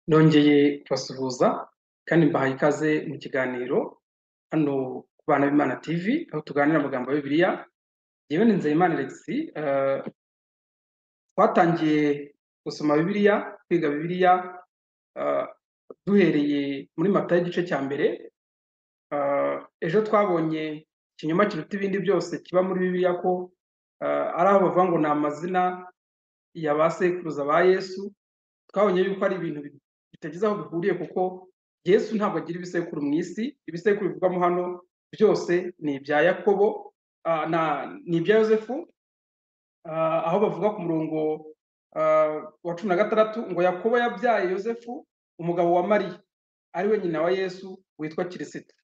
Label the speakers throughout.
Speaker 1: Nongeye kubasuhuza kandi mbahaye ikaze mu kiganiro hano ku Bana b'Imana TV, aho tuganira amagambo ya Bibiliya. Yewe ni Nzeyimana Alexis. Twatangiye gusoma Bibiliya, kwiga Bibiliya duhereye muri Matayo igice cya mbere. Ejo twabonye ikinyoma kiruta ibindi byose kiba muri Bibiliya, ko ari aho bavuga ngo ni amazina ya ba sekuruza ba Yesu. Twabonye yuko ari ibintu bitagize aho bihuriye, kuko Yesu ntabwo agira ibisekuru mu isi. Ibisekuru bivugwamo hano byose ni ibya Yakobo, ni ibya Yosefu, aho bavuga ku murongo wa 16 ngo Yakobo yabyaye Yosefu umugabo wa Mariya, ari we nyina wa Yesu witwa Kirisito.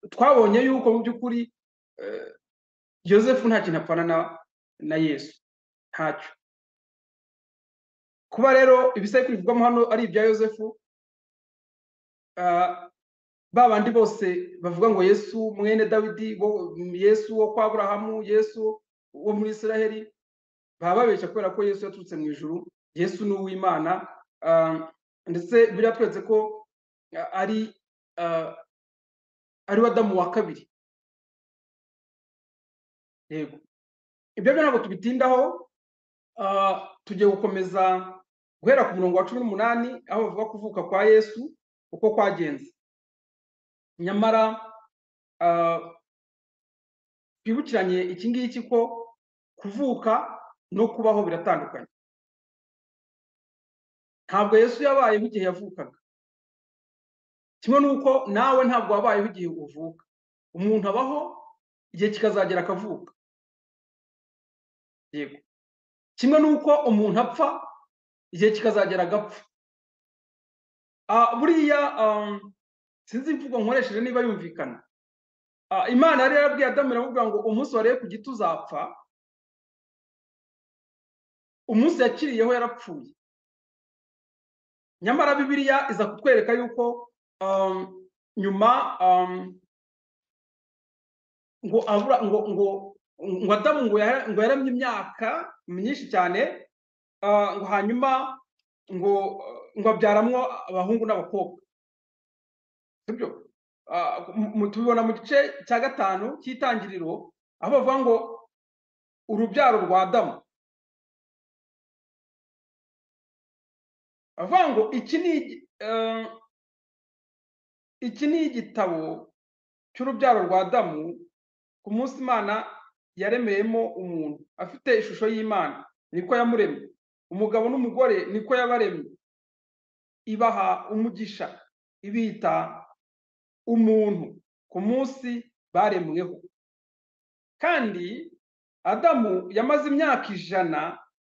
Speaker 1: Twabonye yuko mu by'ukuri Yosefu nta kintu apfana na Yesu, ntacyo. Kuba rero ibisekuru bivugwamo hano ari ibya Yosefu, ba bandi bose bavuga ngo Yesu mwene Dawidi, Yesu wo kwa Aburahamu, Yesu wo muri Israheli, baba babeshya, kubera ko Yesu yaturutse mu ijuru. Yesu ni uw'Imana, ndetse biratweretse ko ari Adamu wa kabiri. Yego, ibyo byo ntabwo tubitindaho. Tugiye gukomeza guhera ku murongo wa 18, aho bavuga kuvuka kwa Yesu uko kwagenze. Nyamara twibukiranye iki ngiki, ko kuvuka no kubaho biratandukanye. Ntabwo Yesu yabayeho igihe yavukaga, kimwe n'uko nawe ntabwo wabayeho igihe uvuka. Umuntu abaho igihe kikazagera akavuka. Yego, kimwe n'uko umuntu apfa igihe kikazagera agapfa. Buriya sinzi imvugo nkoresheje niba yumvikana. Imana yari yarabwiye Adamu, iramubwira ngo umunsi wariye ku giti uzapfa. Umunsi yakiriyeho yarapfuye. Nyamara Bibiliya iza kutwereka yuko nyuma ngo abura ngo ngo ngo Adamu ngo yaramye imyaka myinshi cyane, ngo hanyuma ngo abyaramwo abahungu n'abakobwa. Sibyo? Tubibona mu gice cya 5 cy'itangiriro, aho bavuga ngo urubyaro rwa Adamu. Bavuga ngo iki ni igitabo cy'urubyaro rwa Adamu ku munsi Imana yaremeyemo umuntu afite ishusho y'Imana, niko yamuremye, umugabo n'umugore niko yabaremye, ibaha umugisha, ibita umuntu ku munsi baremweho. Kandi Adamu yamaze imyaka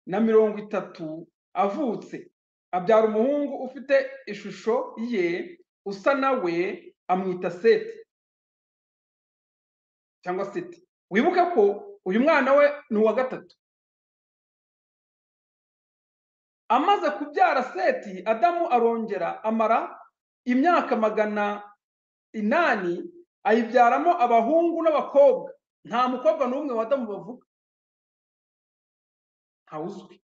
Speaker 1: 130 avutse, abyara umuhungu ufite ishusho ye usa nawe, amwita Seti cyangwa Seti. Wibuke ko uyu mwana we ni uwa 3. Amaze kubyara Seti, Adamu arongera amara imyaka 800, ayibyaramo abahungu n'abakobwa. Nta mukobwa n'umwe wa Adamu bavuga, ntawuzwi.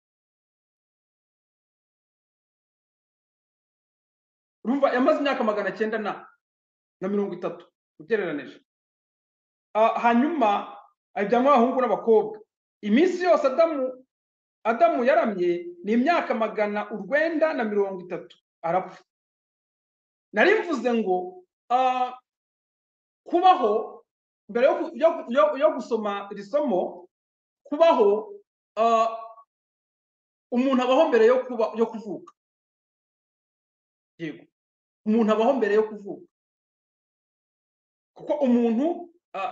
Speaker 1: Urumva yamaze imyaka 930 ugereranije. Hanyuma ayibyaramo abahungu n'abakobwa. Iminsi yose Adamu yaramye ni imyaka 930, arapfa. Nari mvuze ngo kubaho, mbere yo gusoma iri somo, kubaho umuntu abaho mbere yo kuvuka. Yego, umuntu abaho mbere yo kuvuka, kuko umuntu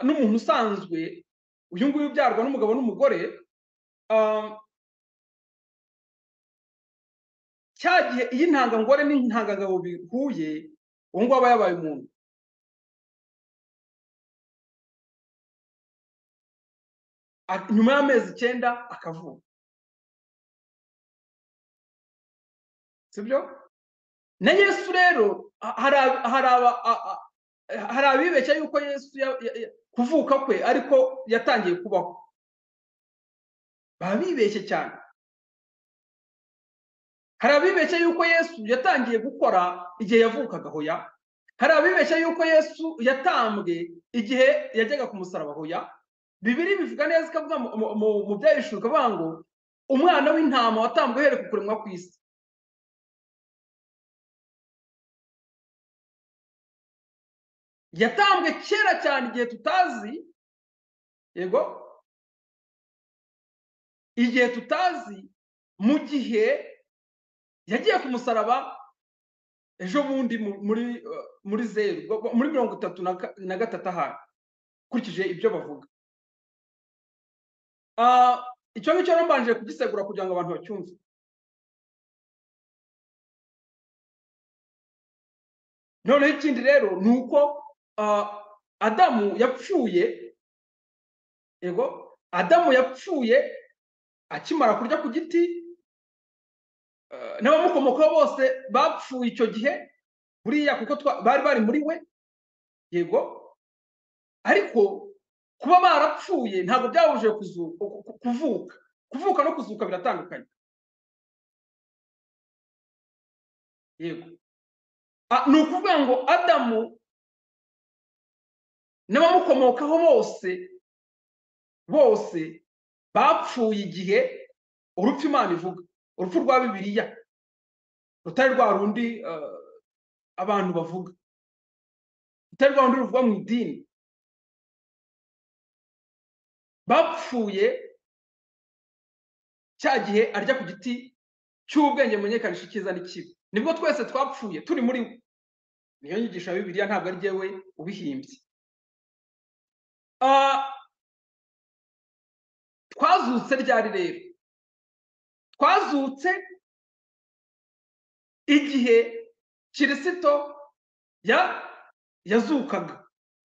Speaker 1: n'umuntu usanzwe uyu nguyu ubyarwa n'umugabo n'umugore, cya gihe iyi intangangore n'intangangabo bihuye, uwo nguwo aba yabaye umuntu. Nyuma y'amezi 9 akavuka. Sibyo? Na Yesu rero hari abibeshya yuko Yesu kuvuka kwe ariko yatangiye kubaho. Baba bibeshye cyane. Hari abibeshye yuko Yesu yatangiye gukora igihe yavukaga, hoya. Hari abibeshye yuko Yesu yatambwe igihe yajyaga ku musaraba, hoya. Bibiliya bivuga neza, ikavuga mu Byahishuwe, ikavuga ngo umwana w'intama watambwe uhereye ku kuremwa kw'isi. Yatambwe kera cyane igihe tutazi, yego, igihe tutazi, mu gihe yagiye ku musaraba ejo bundi muri 0 muri 33 ahari, ukurikije ibyo bavuga. Icyo ngicyo rero mbanje kugisegura kugira ngo abantu bacyumve. Noneho ikindi rero ni uko Adamu yapfuye, yego, Adamu yapfuye akimara kurya ku giti, n'abamukomokaho bose bapfuye icyo gihe buriya, kuko bari bari muri we, yego. Ariko kuba barapfuye ntabwo byabujije kuvuka. Kuvuka no kuzuka biratandukanye, yego. Ni ukuvuga ngo Adamu n'abamukomokaho bose bose bapfuye igihe urupfu Imana ivuga, urupfu rwa Bibiliya, rutari rwa rundi abantu bavuga, rutari rwa rundi ruvugwa mu idini. Bapfuye cya gihe arya ku giti cy'ubwenge bumenyekanisha icyiza n'ikibi, nibwo twese twapfuye turi muri we. Niyo nyigisho ya Bibiliya, ntabwo ari jyewe ubihimbye. Twazutse ryari rero? Twazutse igihe Kirisito yazukaga,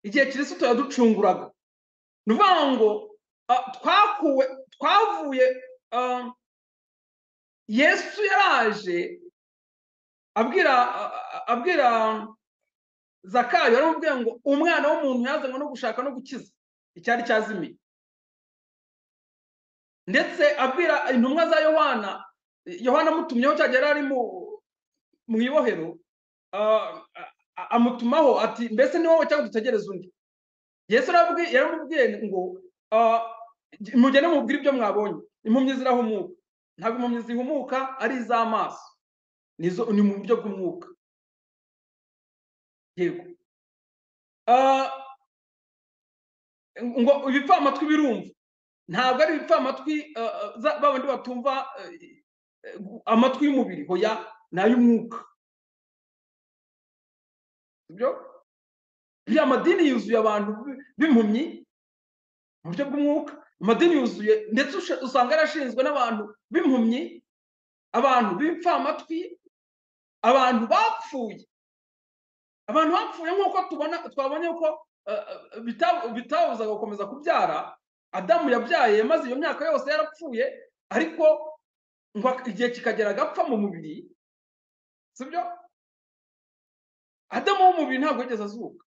Speaker 1: igihe Kirisito yaducunguraga. Ni ukuvuga ngo twakuwe, twavuye, Yesu yaraje abwira Zakayo, yaramubwiye ngo umwana w'umuntu yazanywe no gushaka no gukiza icyari cyazimiye. Ndetse abwira intumwa za Yohana, Yohana amutumyeho cya gihe yari ari mu ibohero, amutumaho ati mbese ni wowe cyangwa dutegereze undi? Yesu yaramubwiye ngo mugende mubwire ibyo mwabonye, impumyi zirahumuka. Ntabwo impumyi zihumuka ari iz'amaso, ni mu buryo bw'umwuka, yego. Ngo ibipfamatwi birumva, ntabwo ari ibipfamatwi babandi batumva amatwi y'umubiri, hoya, ni ay'umwuka. Ibyo biriya amadini yuzuye abantu b'impumyi mu buryo bw'umwuka. Amadini yuzuye, ndetse usanga yarashinzwe n'abantu b'impumyi, abantu b'ibipfamatwi, abantu bapfuye. Abantu bapfuye nk'uko tubona, twabonye ko bitabuzaga gukomeza kubyara. Adamu yabyaye maze iyo myaka yose yarapfuye, ariko ngo igihe kikagera agapfa mu mubiri, sibyo? Adamu w'umubiri ntabwo yigeze azuka,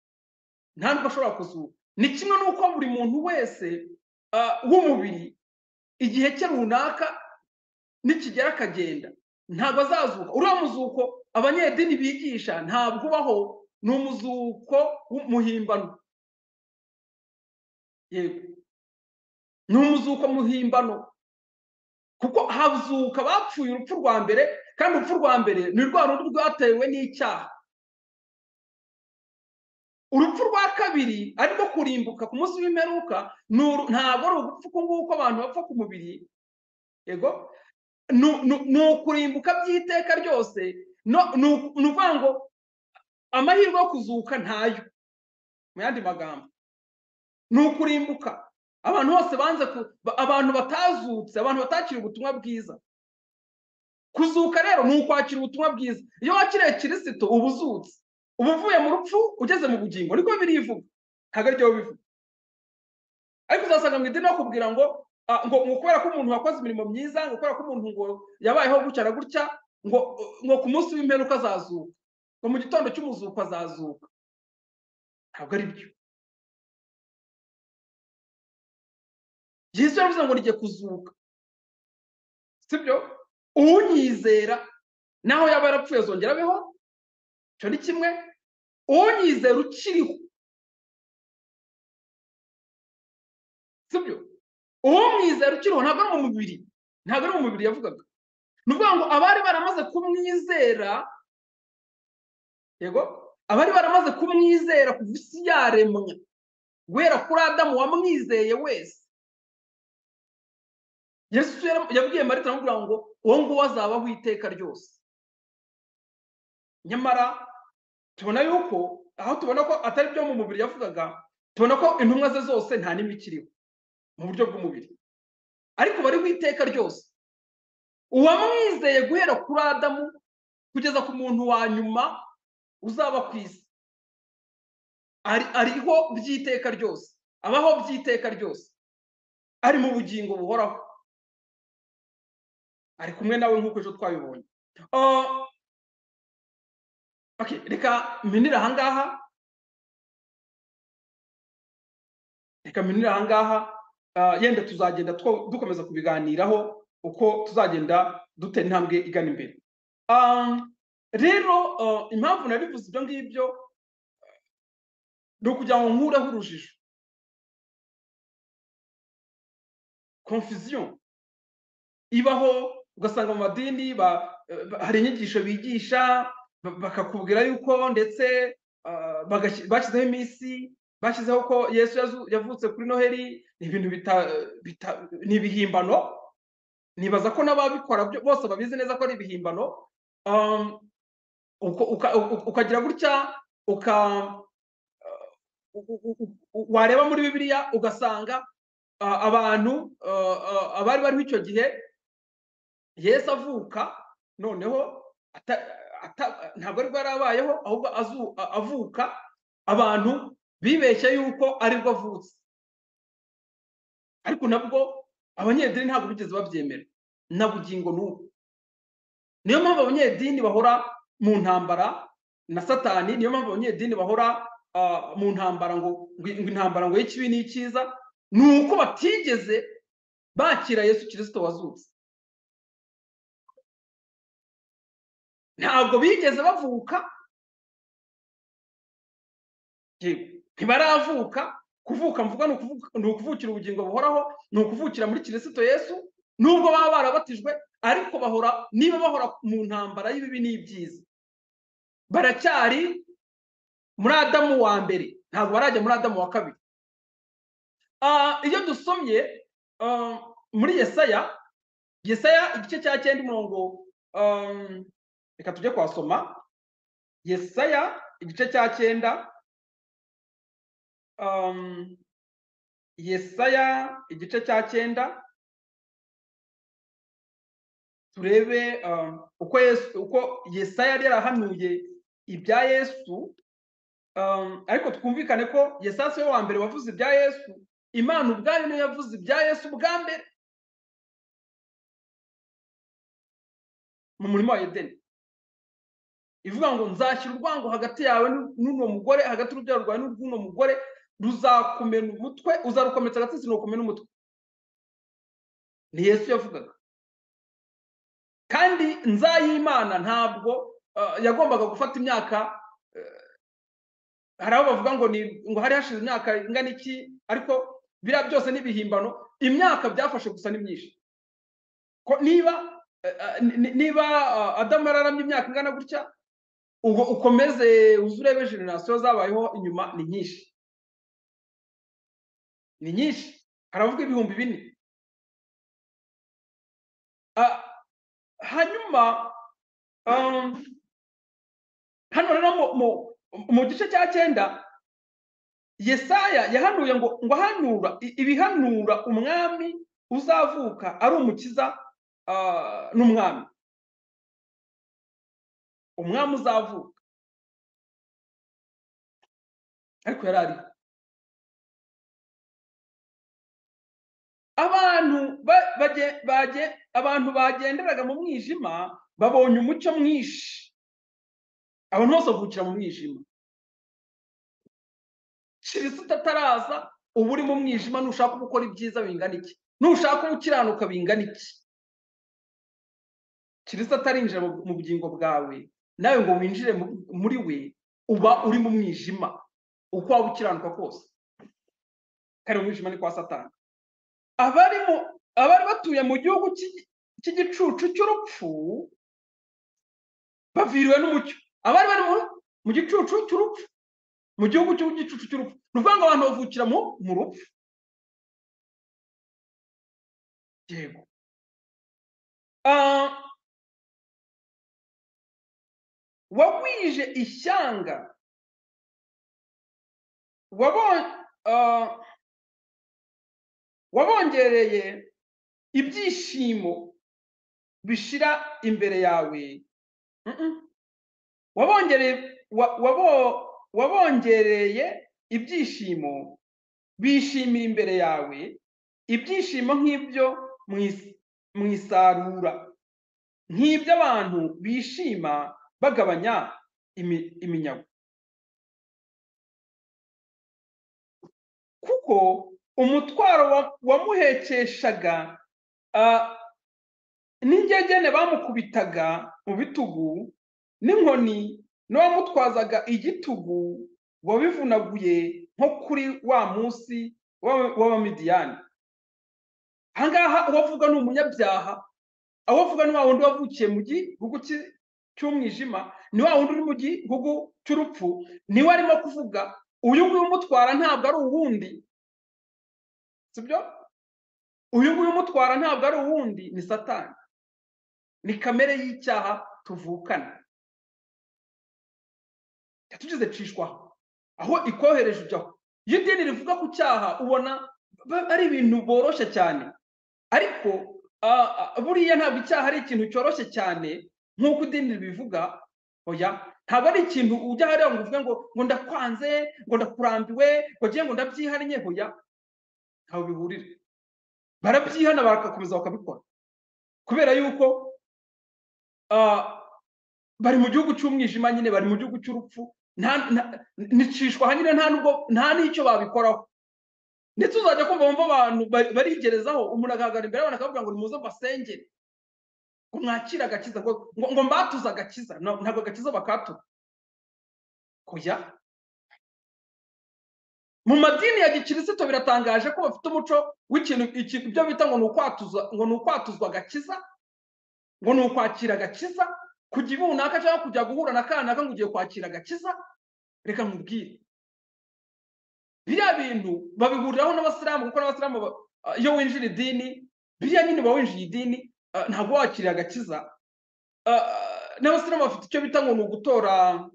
Speaker 1: nta nubwo ashobora kuzuka. Ni kimwe n'uko buri muntu wese w'umubiri igihe cye runaka nikigera akagenda, ntabwo azazuka. Uriya muzuko abanyedini bigisha ntabwo ubaho, ni umuzuko w'umuhimbano, yego, ni umuzuko muhimbano, kuko hazuka bapfuye urupfu rwa mbere, kandi urupfu rwa mbere ni rwa rundi rwatewe n'icyaha. Urupfu rwa kabiri ariko kurimbuka ku munsi w'imperuka ntabwo ari ugupfa uko nguko abantu bapfa ku mubiri, yego, ni ukurimbuka by'iteka ryose. Ni ukuvuga ngo amahirwe yo kuzuka ntayo, mu yandi magambo ni ukurimbuka. Abantu bose banze, abantu batazutse, abantu batakira ubutumwa bwiza. Kuzuka rero ni ukwakira ubutumwa bwiza. Iyo wakiriye Kirisito uba uzutse, uba uvuye mu rupfu ugeze mu bugingo, niko birivuga, ntabwo aribyo bivuga. Ariko uzasanga mu idini bakubwira ngo ngo kubera ko umuntu wakoze imirimo myiza, ngo kubera ko umuntu ngo yabayeho gutya na gutya, ngo ku munsi w'imperuka azazuka, ngo mu gitondo cy'umuzuko azazuka. Ntabwo ari byo. Yesu yaravuze ngo rigiye kuzuka. Sibyo? Unyizera naho yaba yarapfuye azongera abeho, icyo ni kimwe. Unyizera ukiriho, sibyo? Umwizera ukiriho ntabwo ari mu mubiri, ntabwo ari mu mubiri yavugaga. Ni ukuvuga ngo abari baramaze kumwizera, yego, abari baramaze kumwizera kuva isi yaremwa, guhera kuri Adamu wamwizeye wese. Yesu yabwiye Marita aramubwira ngo uwo nguwo azabaho iteka ryose. Nyamara tubona yuko aho tubona ko atari byo mu mubiri yavugaga, tubona ko intumwa ze zose nta n'imwe ikiriho mu buryo bw'umubiri, ariko bariho iteka ryose. Uwamwizeye guhera kuri Adamu kugeza ku muntu wa nyuma uzaba ku isi, ariho by'iteka ryose, abaho by'iteka ryose, ari mu bugingo buhoraho, ari kumwe nawe nk'uko ejo twabibonye. Okay, reka mpinire ahangaha, reka mpinire ahangaha. Yenda tuzagenda dukomeza kubiganiraho uko tuzagenda dutera intambwe igana imbere. Rero impamvu nabivuze ibyo ngibyo ni ukugira ngo nkureho urujijo, confusion ibaho, ugasanga mu madini hari inyigisho bigisha bakakubwira yuko ndetse bashyizeho iminsi, bashyizeho ko Yesu yavutse kuri Noheli. Ni ibintu ni ibihimbano. Nibaza ko n'ababikora bose babizi neza ko ari ibihimbano. Ukagira gutya, wareba muri Bibiliya ugasanga abantu abari bariho icyo gihe Yesu avuka, noneho ntabwo aribwo yarabayeho, ahubwo avuka, abantu bibeshye yuko aribwo avutse. Ariko nabwo abanyedini ntabwo bigeze babyemera na bugingo n'ubu. Niyo mpamvu abanyedini bahora mu ntambara na Satani, niyo mpamvu abanyedini bahora mu ntambara ngo intambara ngo y'ikibi n'icyiza, ni uko batigeze bakira Yesu Kristo wazutse. Ntabwo bigeze bavuka, ntibaravuka. Kuvuka mvuga ni ukuvukira ubugingo buhoraho, ni ukuvukira muri Kristo Yesu, nubwo baba barabatijwe, ariko bahora, niba bahora mu ntambara y'ibibi n'ibyiza, baracyari muri Adamu wa mbere, ntabwo barajya muri Adamu wa kabiri. Iyo dusomye muri Yesaya, Yesaya igice cya 9 umurongo, reka tujye kwasoma Yesaya igice cya 9, Yesaya igice cya 9, turebe uko Yesu, uko Yesaya yari yarahanuye ibya Yesu. Ariko twumvikane ko Yesaya si we wa mbere wavuze ibya Yesu, Imana ubwayo niyo yavuze ibya Yesu bwa mbere mu murima wa Edeni, ivuga ngo nzashyira urwango hagati yawe n'uno mugore, hagati y'urubyaro rwawe n'urw'uno mugore, ruzakumena umutwe, uzarukomeretsa agatsinsino rukumena umutwe. Ni Yesu yavugaga. Kandi nzayimana ntabwo yagombaga gufata imyaka, hari aho bavuga ngo ngo hari hashize imyaka ingana iki, ariko biriya byose n'ibihimbano, imyaka byafashe gusa ni myinshi. Ko niba Adamu yararamye imyaka ingana gutya, ubwo ukomeze uzurebe generasiyo zabayeho inyuma ni nyinshi, ni nyinshi, haravuga 4000. Hanyuma hano rero mu gice cya 9 Yesaya yahanuye ngo ahanura ibihanura umwami uzavuka ari umukiza n'umwami, umwami uzavuka, ariko yari ariho. Abantu bagenderaga mu mwijima babonye umucyo mwinshi. Abantu bose bavukira mu mwijima. Kristo ataraza uba uri mu mwijima, nushaka gukora ibyiza bingana iki, nushaka gukiranuka bingana iki, Kirisito atarinjira mu bugingo bwawe nawe ngo winjire muri we, uba uri mu mwijima uko waba ukiranuka kose, kandi umwijima ni kwa Satani. Abari batuye mu gihugu cy'igicucu cy'urupfu baviriwe n'umucyo. Abari bari mu gicucu cy'urupfu, mu gihugu cy'igicucu cy'urupfu, ni ukuvuga ngo abantu bavukira mu rupfu. Yego, wagwije ishyanga, wabongereye ibyishimo bishira imbere yawe. Wabongereye ibyishimo bishimira imbere yawe, ibyishimo nk'ibyo mu isarura, nk'ibyo abantu bishima bagabanya iminyago. Kuko umutwaro wamuhekeshaga n'ingegene bamukubitaga mu bitugu n'inkoni n'uwamutwazaga igitugu wabivunaguye nko kuri wa munsi w'Abamidiyani. Ahangaha uwavuga ni umunyabyaha, aho uvuga ni wa wundi wavukiye mu gihugu cy'umwijima, ni wa wundi uri mu gihugu cy'urupfu, niwe arimo kuvuga. Uyu nguyu umutwara ntabwo ari uwundi, sibyo? Uyu nguyu umutwara ntabwo ari uwundi, ni Satani, ni kamere y'icyaha tuvukana. Yatugeze cishwaho aho ikohereje ujyaho. Iyo idini rivuga ku cyaha ubona ari ibintu boroshye cyane, ariko buriya ntabwo icyaha ari ikintu cyoroshye cyane nk'uko idini ribivuga. Oya, ntabwo ari ikintu ujya hariya ngo uvuge ngo ndakwanze, ngo ndakurambiwe, ngo ngiye ngo ndabyihannye. Oya, ntaho bihurira. Barabyihana bagakomeza bakabikora kubera yuko bari mu gihugu cy'umwijima nyine, bari mu gihugu cy'urupfu, nicishwa nyine, nta nubwo nta n'icyo babikoraho. Ndetse uzajya kumva wumva abantu barigerezaho, umuntu agahagarara imbere y'abantu akavuga ngo nimuze mbasengere, ngo mwakire agakiza, ngo mbatuze agakiza. Ntabwo agakiza bakatura. Oya, mu madini ya gikirisito biratangaje ko bafite umuco w'ikintu ibyo bita ngo ni ukwatuza, ngo ni ukwatuzwa agakiza, ngo ni ukwakira agakiza, kujya ibunaka cyangwa kujya guhura na kanaka ngo ugiye kwakira agakiza. Reka nkubwire, biriya bintu babihuriraho n'abasilamu, kuko n'abasilamu iyo winjira idini, biriya nyine uba winjiye idini, ntabwo wakiriye agakiza. N'abasilamu bafite icyo bita ngo ni ugutora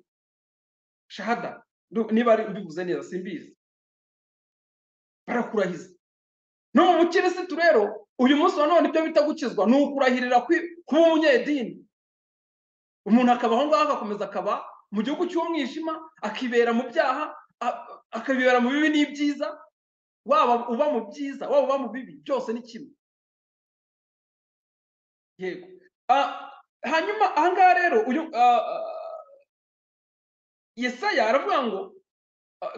Speaker 1: shahada, niba mbivuze neza simbizi, barakurahiza. No mu bukirisitu rero uyu munsi wa none ibyo bita gukizwa ni ukurahirira kuba umunyedini. Umuntu akaba aho ngaho agakomeza akaba mu gihugu cy'umwijima, akibera mu byaha, akabibera mu bibi n'ibyiza, waba uba mu byiza waba uba mu bibi, byose ni kimwe. Yego. Hanyuma ahangaha rero uyu Yesaya aravuga ngo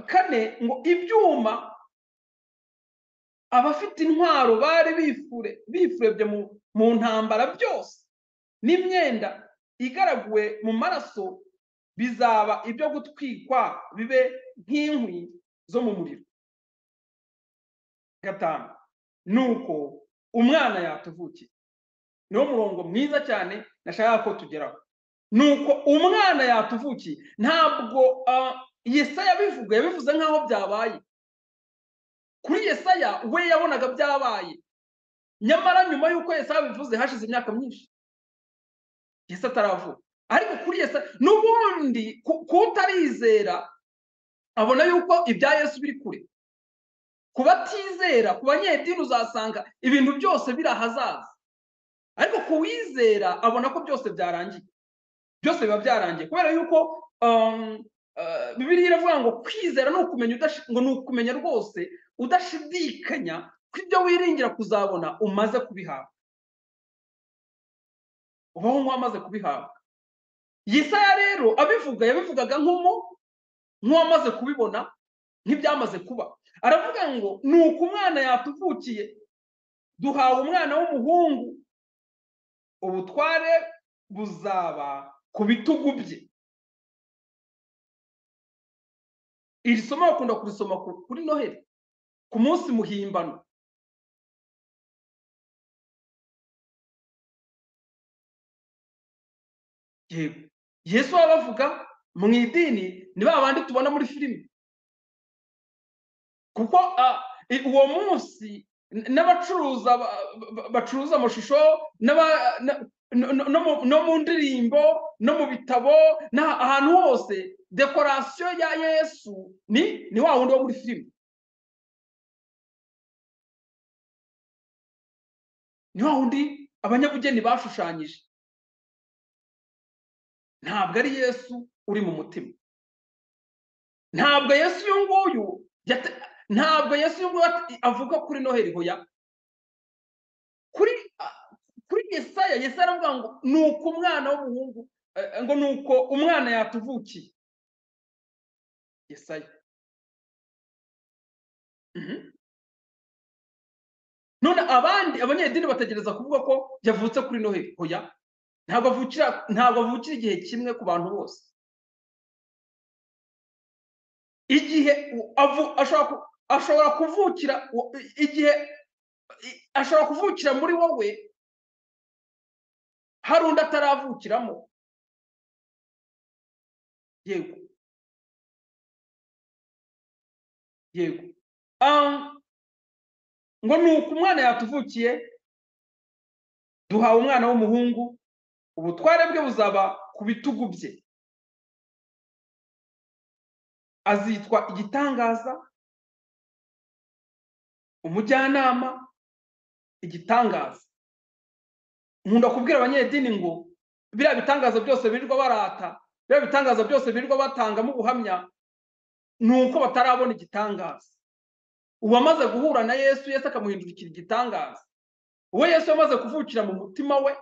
Speaker 1: kane, ngo ibyuma abafite intwaro bari bifurebye mu ntambara byose n'imyenda igaraguwe mu maraso bizaba ibyo gutwikwa bibe nk'inkwi zo mu muriro. 5, nuko umwana yatuvukiye. Niwo murongo mwiza cyane nashaka ko tugeraho. Nuko umwana yatuvukiye. Ntabwo Yesaya bivuga, yabivuze nkaho byabaye. Kuri Yesaya we yabonaga byabaye, nyamara nyuma y'uko Yesaya bivuze hashize imyaka myinshi Yesu ataravuka. Ariko kuri Yesaya n'ubundi kutarizera abona yuko ibya Yesu biri kure. Kubatizera, ku banyedini uzasanga ibintu byose biri ahazaza, ariko kuwizera abona ko byose byarangiye, byose biba byarangiye. Kubera yuko Bibiliya iravuga ngo kwizera ni ukumenya, ngo ni ukumenya rwose udashidikanya ko ibyo wiringira kuzabona umaze kubihabwa, ubaho nk'uwamaze kubihabwa. Yesaya rero abivuga yabivugaga nk'uwamaze kubibona, nk'ibyamaze kuba. Aravuga ngo nuko umwana yatuvukiye, duhawe umwana w'umuhungu, ubutware buzaba ku bitugu bye. Iri somo bakunda kurisoma kuri Noheli, ku munsi muhimbano. Yego, Yesu baba bavuga mu idini ni ba bandi tubona muri filime, kuko uwo munsi n'abacuruza bacuruza amashusho no mu ndirimbo no mu bitabo ahantu hose dekorasiyo ya Yesu ni wa wundi wo muri filime, ni wa wundi abanyabugeni bashushanyije. Ntabwo ari Yesu uri mu mutima. Ntabwo Yesu uyu nguyu, ntabwo Yesu uyu nguyu avuga kuri Noheli. Hoya, kuri Yesaya, Yesaya aravuga ngo nuko umwana w'umuhungu, ngo nuko umwana yatuvukiye. Yesaya. None abandi abanyedini bategereza kuvuga ko yavutse kuri Noheli. Hoya, ntabwo avukira igihe kimwe ku bantu bose. Igihe ashobora kuvukira, igihe ashobora kuvukira muri wowe hari undi ataravukiramo. Yego, yego. Ngo nuko umwana yatuvukiye, duhawe umwana w'umuhungu, ubutware bwe buzaba ku bitugu bye. Azitwa igitangaza, umujyanama, igitangaza. Nkunda kubwira abanyedini ngo biriya bitangaza byose birirwa barata, biriya bitangaza byose birirwa batangamo ubuhamya, ni uko batarabona igitangaza. Uwamaze guhura na Yesu, Yesu akamuhindukira igitangaza. Uwo Yesu yamaze kuvukira mu mutima we,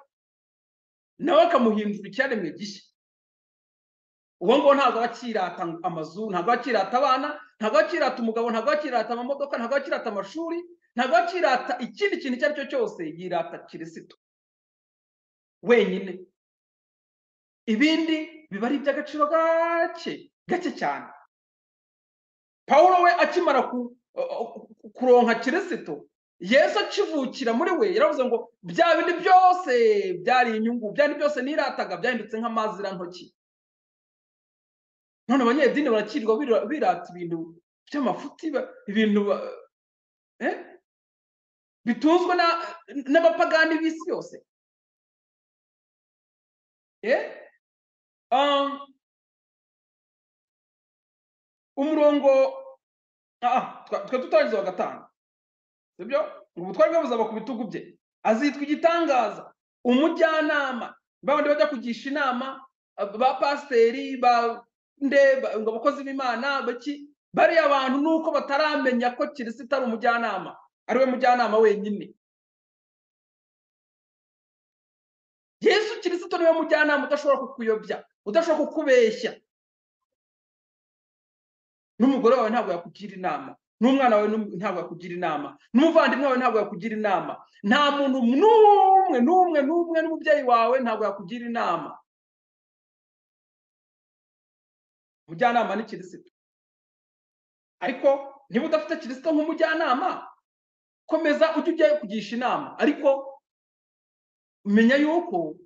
Speaker 1: nawe akamuhindura icyaremwe gishya. Uwo ngo ntabwo akirata amazu, ntabwo akirata abana, ntabwo akirata umugabo, ntabwo akirata amamodoka, ntabwo akirata amashuri, ntabwo akirata ikindi kintu icyo ari cyo cyose, yirata Kirisito wenyine. Ibindi biba ari iby'agaciro gake gake cyane. Pawulo we akimara kuronka Kirisito, Yesu akivukira muri we, yaravuze ngo bya bindi byose byari inyungu, bya bindi byose nirataga byahindutse nk'amazirantoki. None abanyedini barakirwa birata ibintu by'amafuti, ibintu bitunzwe n'abapagani b'isi yose. Umurongo twe tutangiza wa 5, sibyo? Ngo ubutware bwe buzaba ku bitugu bye, azitwa igitangaza, umujyanama. Babandi bajya kugisha inama ba pasiteri, ba nde, ngo abakozi b'Imana baki, bariya abantu nuko bataramenya ko Kirisito ari umujyanama, ari we mujyanama wenyine. Yesu Kirisito niwe mujyanama udashobora kukuyobya, udashobora kukubeshya. N'umugore wawe ntabwo yakugira inama, n'umwana wawe ntabwo yakugira inama, n'umuvandimwe wawe ntabwo yakugira inama, nta muntu n'umwe n'umwe n'umwe, n'umubyeyi wawe ntabwo yakugira inama. Umujyanama ni Kirisito. Ariko niba udafite Kirisito nk'umujyanama, komeza ujye ujya kugisha inama, ariko menya yuko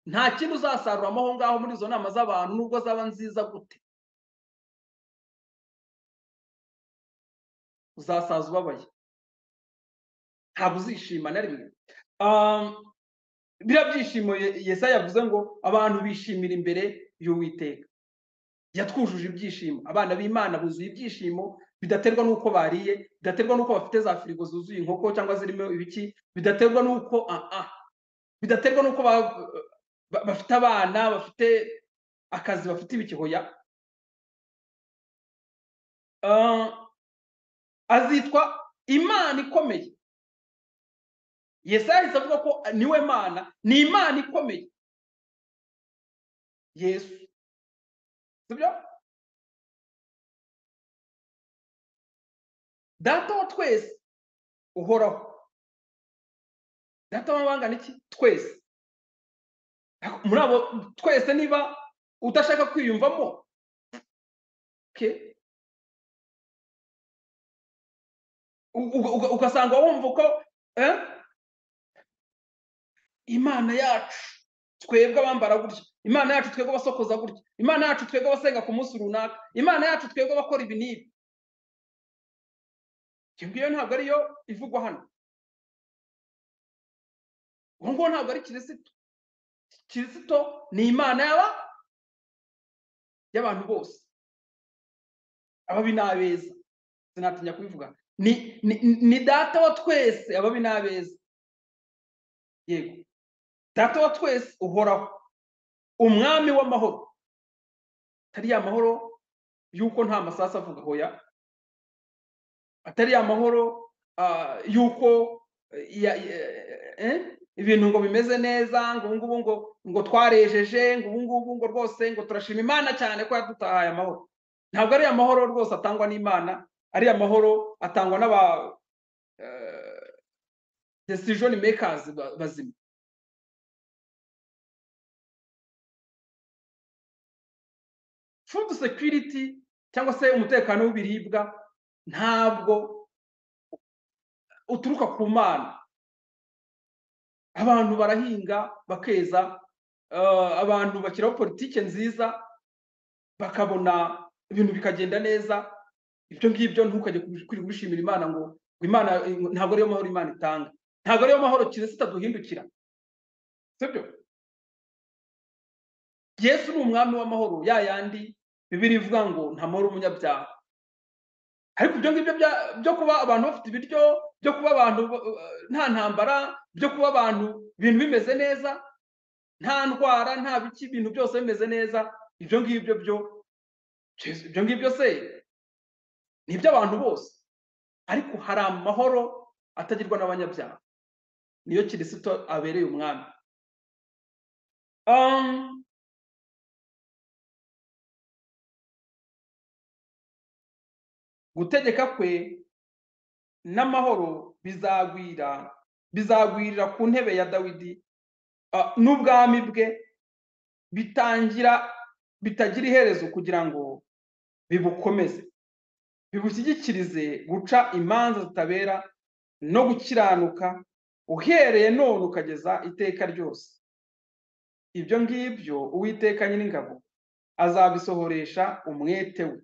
Speaker 1: nta kintu uzasaruramo aho ngaho muri izo nama z'abantu, nubwo zaba nziza gute. Uzasaza ubabaye, ntabwo uzishima na rimwe. Biriya byishimo Yesaya yavuze ngo abantu bishimira imbere y'Uwiteka. Yatwujuje ibyishimo. Abana b'Imana buzuye ibyishimo bidaterwa n'uko bariye, bidaterwa n'uko bafite za firigo zuzuye inkoko cyangwa zirimo ibiki, bidaterwa n'uko bidaterwa n'uko bafite abana, bafite akazi, bafite ibikihoya. Azitwa Imana ikomeye. Yesaya ahise avuga ko niwe Mana, ni Imana ikomeye. Yesu, sibyo? Data wa twese uhoraho. Data w'abangana iki? Twese. Muri abo twese niba udashaka kwiyumvamo, okay, ugasanga wumva ko Imana yacu twebwe abambara gutya, Imana yacu twebwe abasokoza gutya, Imana yacu twebwe abasenga ku munsi runaka, Imana yacu twebwe abakora ibi n'ibi. Iyo ngiyo ntabwo ariyo ivugwa hano. Uwo nguwo ntabwo ari Kirisito. Kirisito ni Imana y'abantu bose, ababi n'abeza. Sinatinya kubivuga, ni data wa twese, ababi n'abeza. Yego, data wa twese uhoraho, umwami w'amahoro. Atari ya mahoro y'uko nta masasu avuga, hoya, atari ya mahoro y'uko ibintu ngo bimeze neza, ngo ubu ngubu ngo twarejeje, ngo ubu ngubu ngo rwose ngo turashima Imana cyane ko yadutahaye amahoro. Ntabwo ari amahoro rwose atangwa n'Imana, ari amahoro atangwa n'aba decision makers bazima. Food security cyangwa se umutekano w'ibiribwa ntabwo uturuka ku Mana. Abantu barahinga bakeza, abantu bashyiraho politike nziza bakabona ibintu bikagenda neza. Ibyo ngibyo ntukajye kubishimira Imana ngo Imana ntabwo ariyo mahoro Imana itanga, ntabwo ariyo mahoro Kirisito aduhindukira, sibyo? Yesu ni umwami w'amahoro, ya yandi Bibiliya ivuga ngo nta mahoro umunyabyaha. Ariko ibyo ngibyo byo kuba abantu bafite ibiryo, byo kuba abantu nta ntambara, byo kuba abantu ibintu bimeze neza, nta ndwara, nta biki, ibintu byose bimeze neza, ibyo ngibyo byo, ibyo ngibyo se ni iby'abantu bose. Ariko hari amahoro atagirwa n'abanyabyaha, niyo Kirisito abereye umwami. Gutegeka kwe n'amahoro bizagwirira ku ntebe ya Dawidi n'ubwami bwe bitangira bitagira iherezo, kugira ngo bibukomeze, bibushyigikirize guca imanza zitabera no gukiranuka, uhereye none ukageza iteka ryose. Ibyo ngibyo Uwiteka Nyiringabo azabisohoresha umwete we.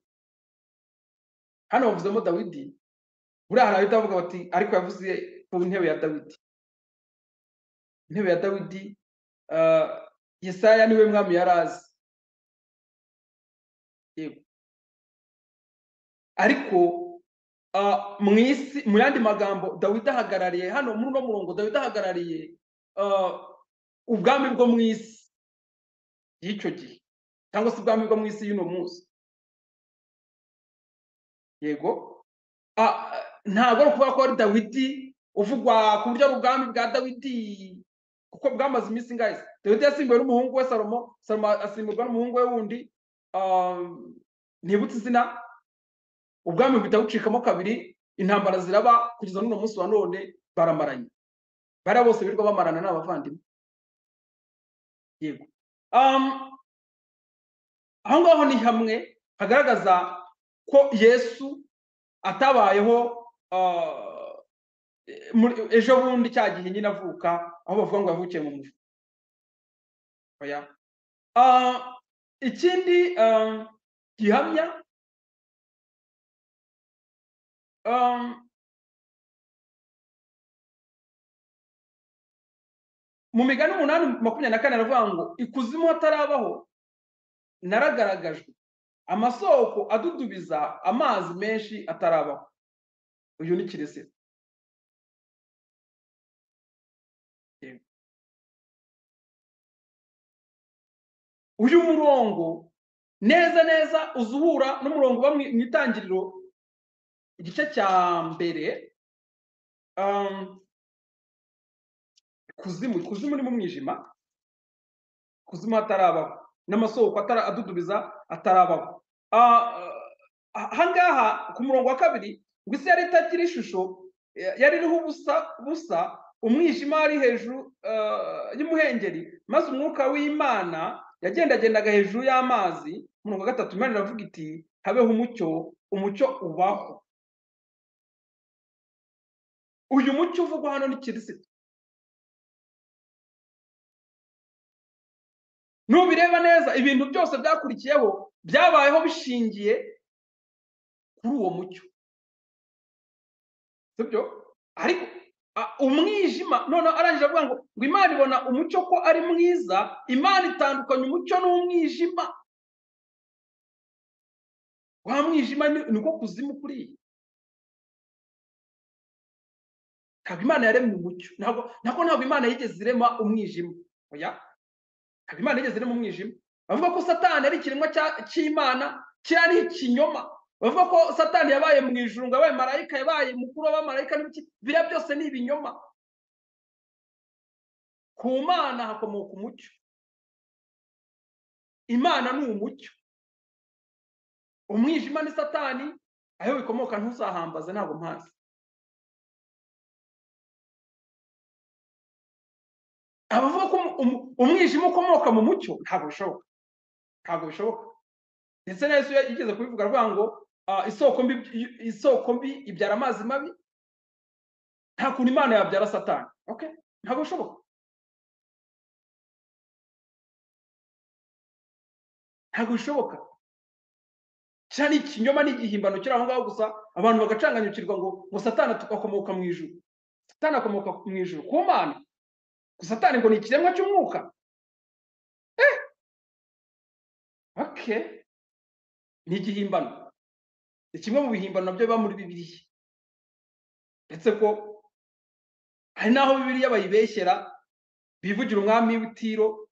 Speaker 1: Hano bavuzemo Dawidi, buriya hari abahita bavuga bati ariko yavuze ku ntebe ya Dawidi. Intebe ya Dawidi, Yesaya niwe mwami yari azi. Yego, ariko mu isi, mu yandi magambo, Dawidi ahagarariye hano muri uno murongo, Dawidi ahagarariye ubwami bwo mu isi y'icyo gihe, cyangwa se ubwami bwo mu isi y'uno munsi. Yego, ntabwo ari ukuvuga ko ari Dawidi uvugwa ku buryo ari ubwami bwa Dawidi, kuko bwamaze iminsi ingahe. Dawidi yasimbuwe n'umuhungu we Salomo, Salomo asimburwa n'umuhungu we wundi ntibutse izina. Ubwami buhita bucikamo kabiri, intambara ziraba kugeza n'uno munsi wa none baramaranye. Bariya bose birirwa bamarana ni abavandimwe. Yego, aho ngaho ni hamwe hagaragaza ko Yesu atabayeho ejo bundi cya gihe nyine avuka, aho bavuga ngo yavukiye mu muvu. Oya. Ikindi gihamya, mu Migani 8:24 aravuga ngo ikuzimu hatarabaho naragaragajwe, amasoko adudubiza amazi menshi atarabaho. Uyu ni Kirisito. Uyu murongo neza neza uzuhura n'umurongo uba mu itangiriro igice cya mbere. Ikuzimu ni mu mwijima, ikuzimu hatarabaho n'amasoko adudubiza atarabaho. Ahangaha ku murongo wa 2 ngo isi yari itagira ishusho, yari iriho ubusa busa, Umwijima wari hejuru y'umuhengeri, maze umwuka w'Imana yagendagendaga hejuru y'amazi. Umurongo wa 3, Imana iravuga iti habeho umucyo, umucyo ubaho. Uyu mucyo uvugwa hano ni Kirisito. Nubireba neza, ibintu byose byakurikiyeho byabayeho bishingiye kuri uwo mucyo, sibyo? Ariko umwijima none arangije avuga ngo Imana ibona umucyo ko ari mwiza. Imana itandukanya umucyo n'umwijima. Wa mwijima niko kuzimu kuriya. Ntabwo Imana yaremye umucyo, ntabwo Imana yigeze irema umwijima. Oya, ntabwo Imana yigeze irema umwijima. Bavuga ko Satani ari ikiremwa cy'Imana, kiriya ni ikinyoma. Bavuga ko Satani yabaye mu ijuru, ngo yabaye marayika, yabaye mukuru w'abamarayika n'ibiki, biriya byose ni ibinyoma. Ku Mana hakomoka umucyo. Imana ni umucyo, umwijima ni Satani. Aho bikomoka ntuzahambaze, ntabwo mpazi. Abavuga ko umwijima ukomoka mu mucyo, ntabwo bishoboka, ntabwo bishoboka. Ndetse na Yesu yigeze kubivuga, avuga ngo isoko mbi ibyara amazi mabi. Nta kuntu Imana yabyara Satani. Okay, ntabwo bishoboka, ntabwo bishoboka. Cyane ikinyoma n'igihimbano kiri aho ngaho gusa, abantu bagacanganyukirwa ngo Satani akomoka mu ijuru. Satani akomoka mu ijuru ku Mana. Satani ngo ni ikiremwa cy'umwuka. Okay, ni igihimbano, ni kimwe mu bihimbano nabyo biba muri Bibiliya. Ndetse ko hari n'aho Bibiliya bayibeshyera, bivugira umwami w'Itiro,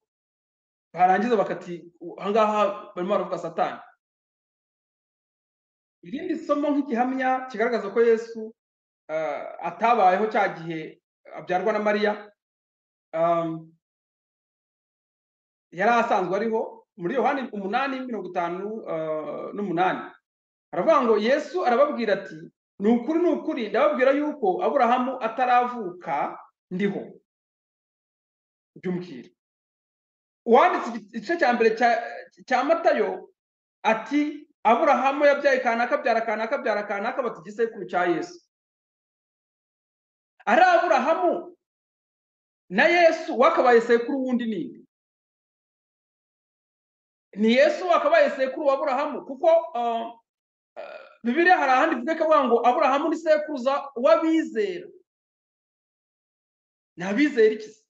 Speaker 1: barangiza bakati aha ngaha barimo baravuga Satani. Irindi somo nk'igihamya kigaragaza ko Yesu atabayeho cya gihe abyarwa na Mariya, yari asanzwe ariho. Muri Yohani 8:58 aravuga ngo Yesu arababwira ati ni ukuri ni ukuri ndababwira yuko Aburahamu ataravuka ndiho. Byumvira uwanditse igice cya mbere cya Matayo ati Aburahamu yabyaye kanaka abyara kanaka abyara kanaka, bati igisekuru cya Yesu. Ari Aburahamu na Yesu wakabaye sekuru wundi ninde? Ni Yesu wakabaye sekuru wa Aburahamu, kuko Bibiliya hari ahandi ivuga ko ngo Aburahamu ni sekuruza w'abizera. Ni abizera iki?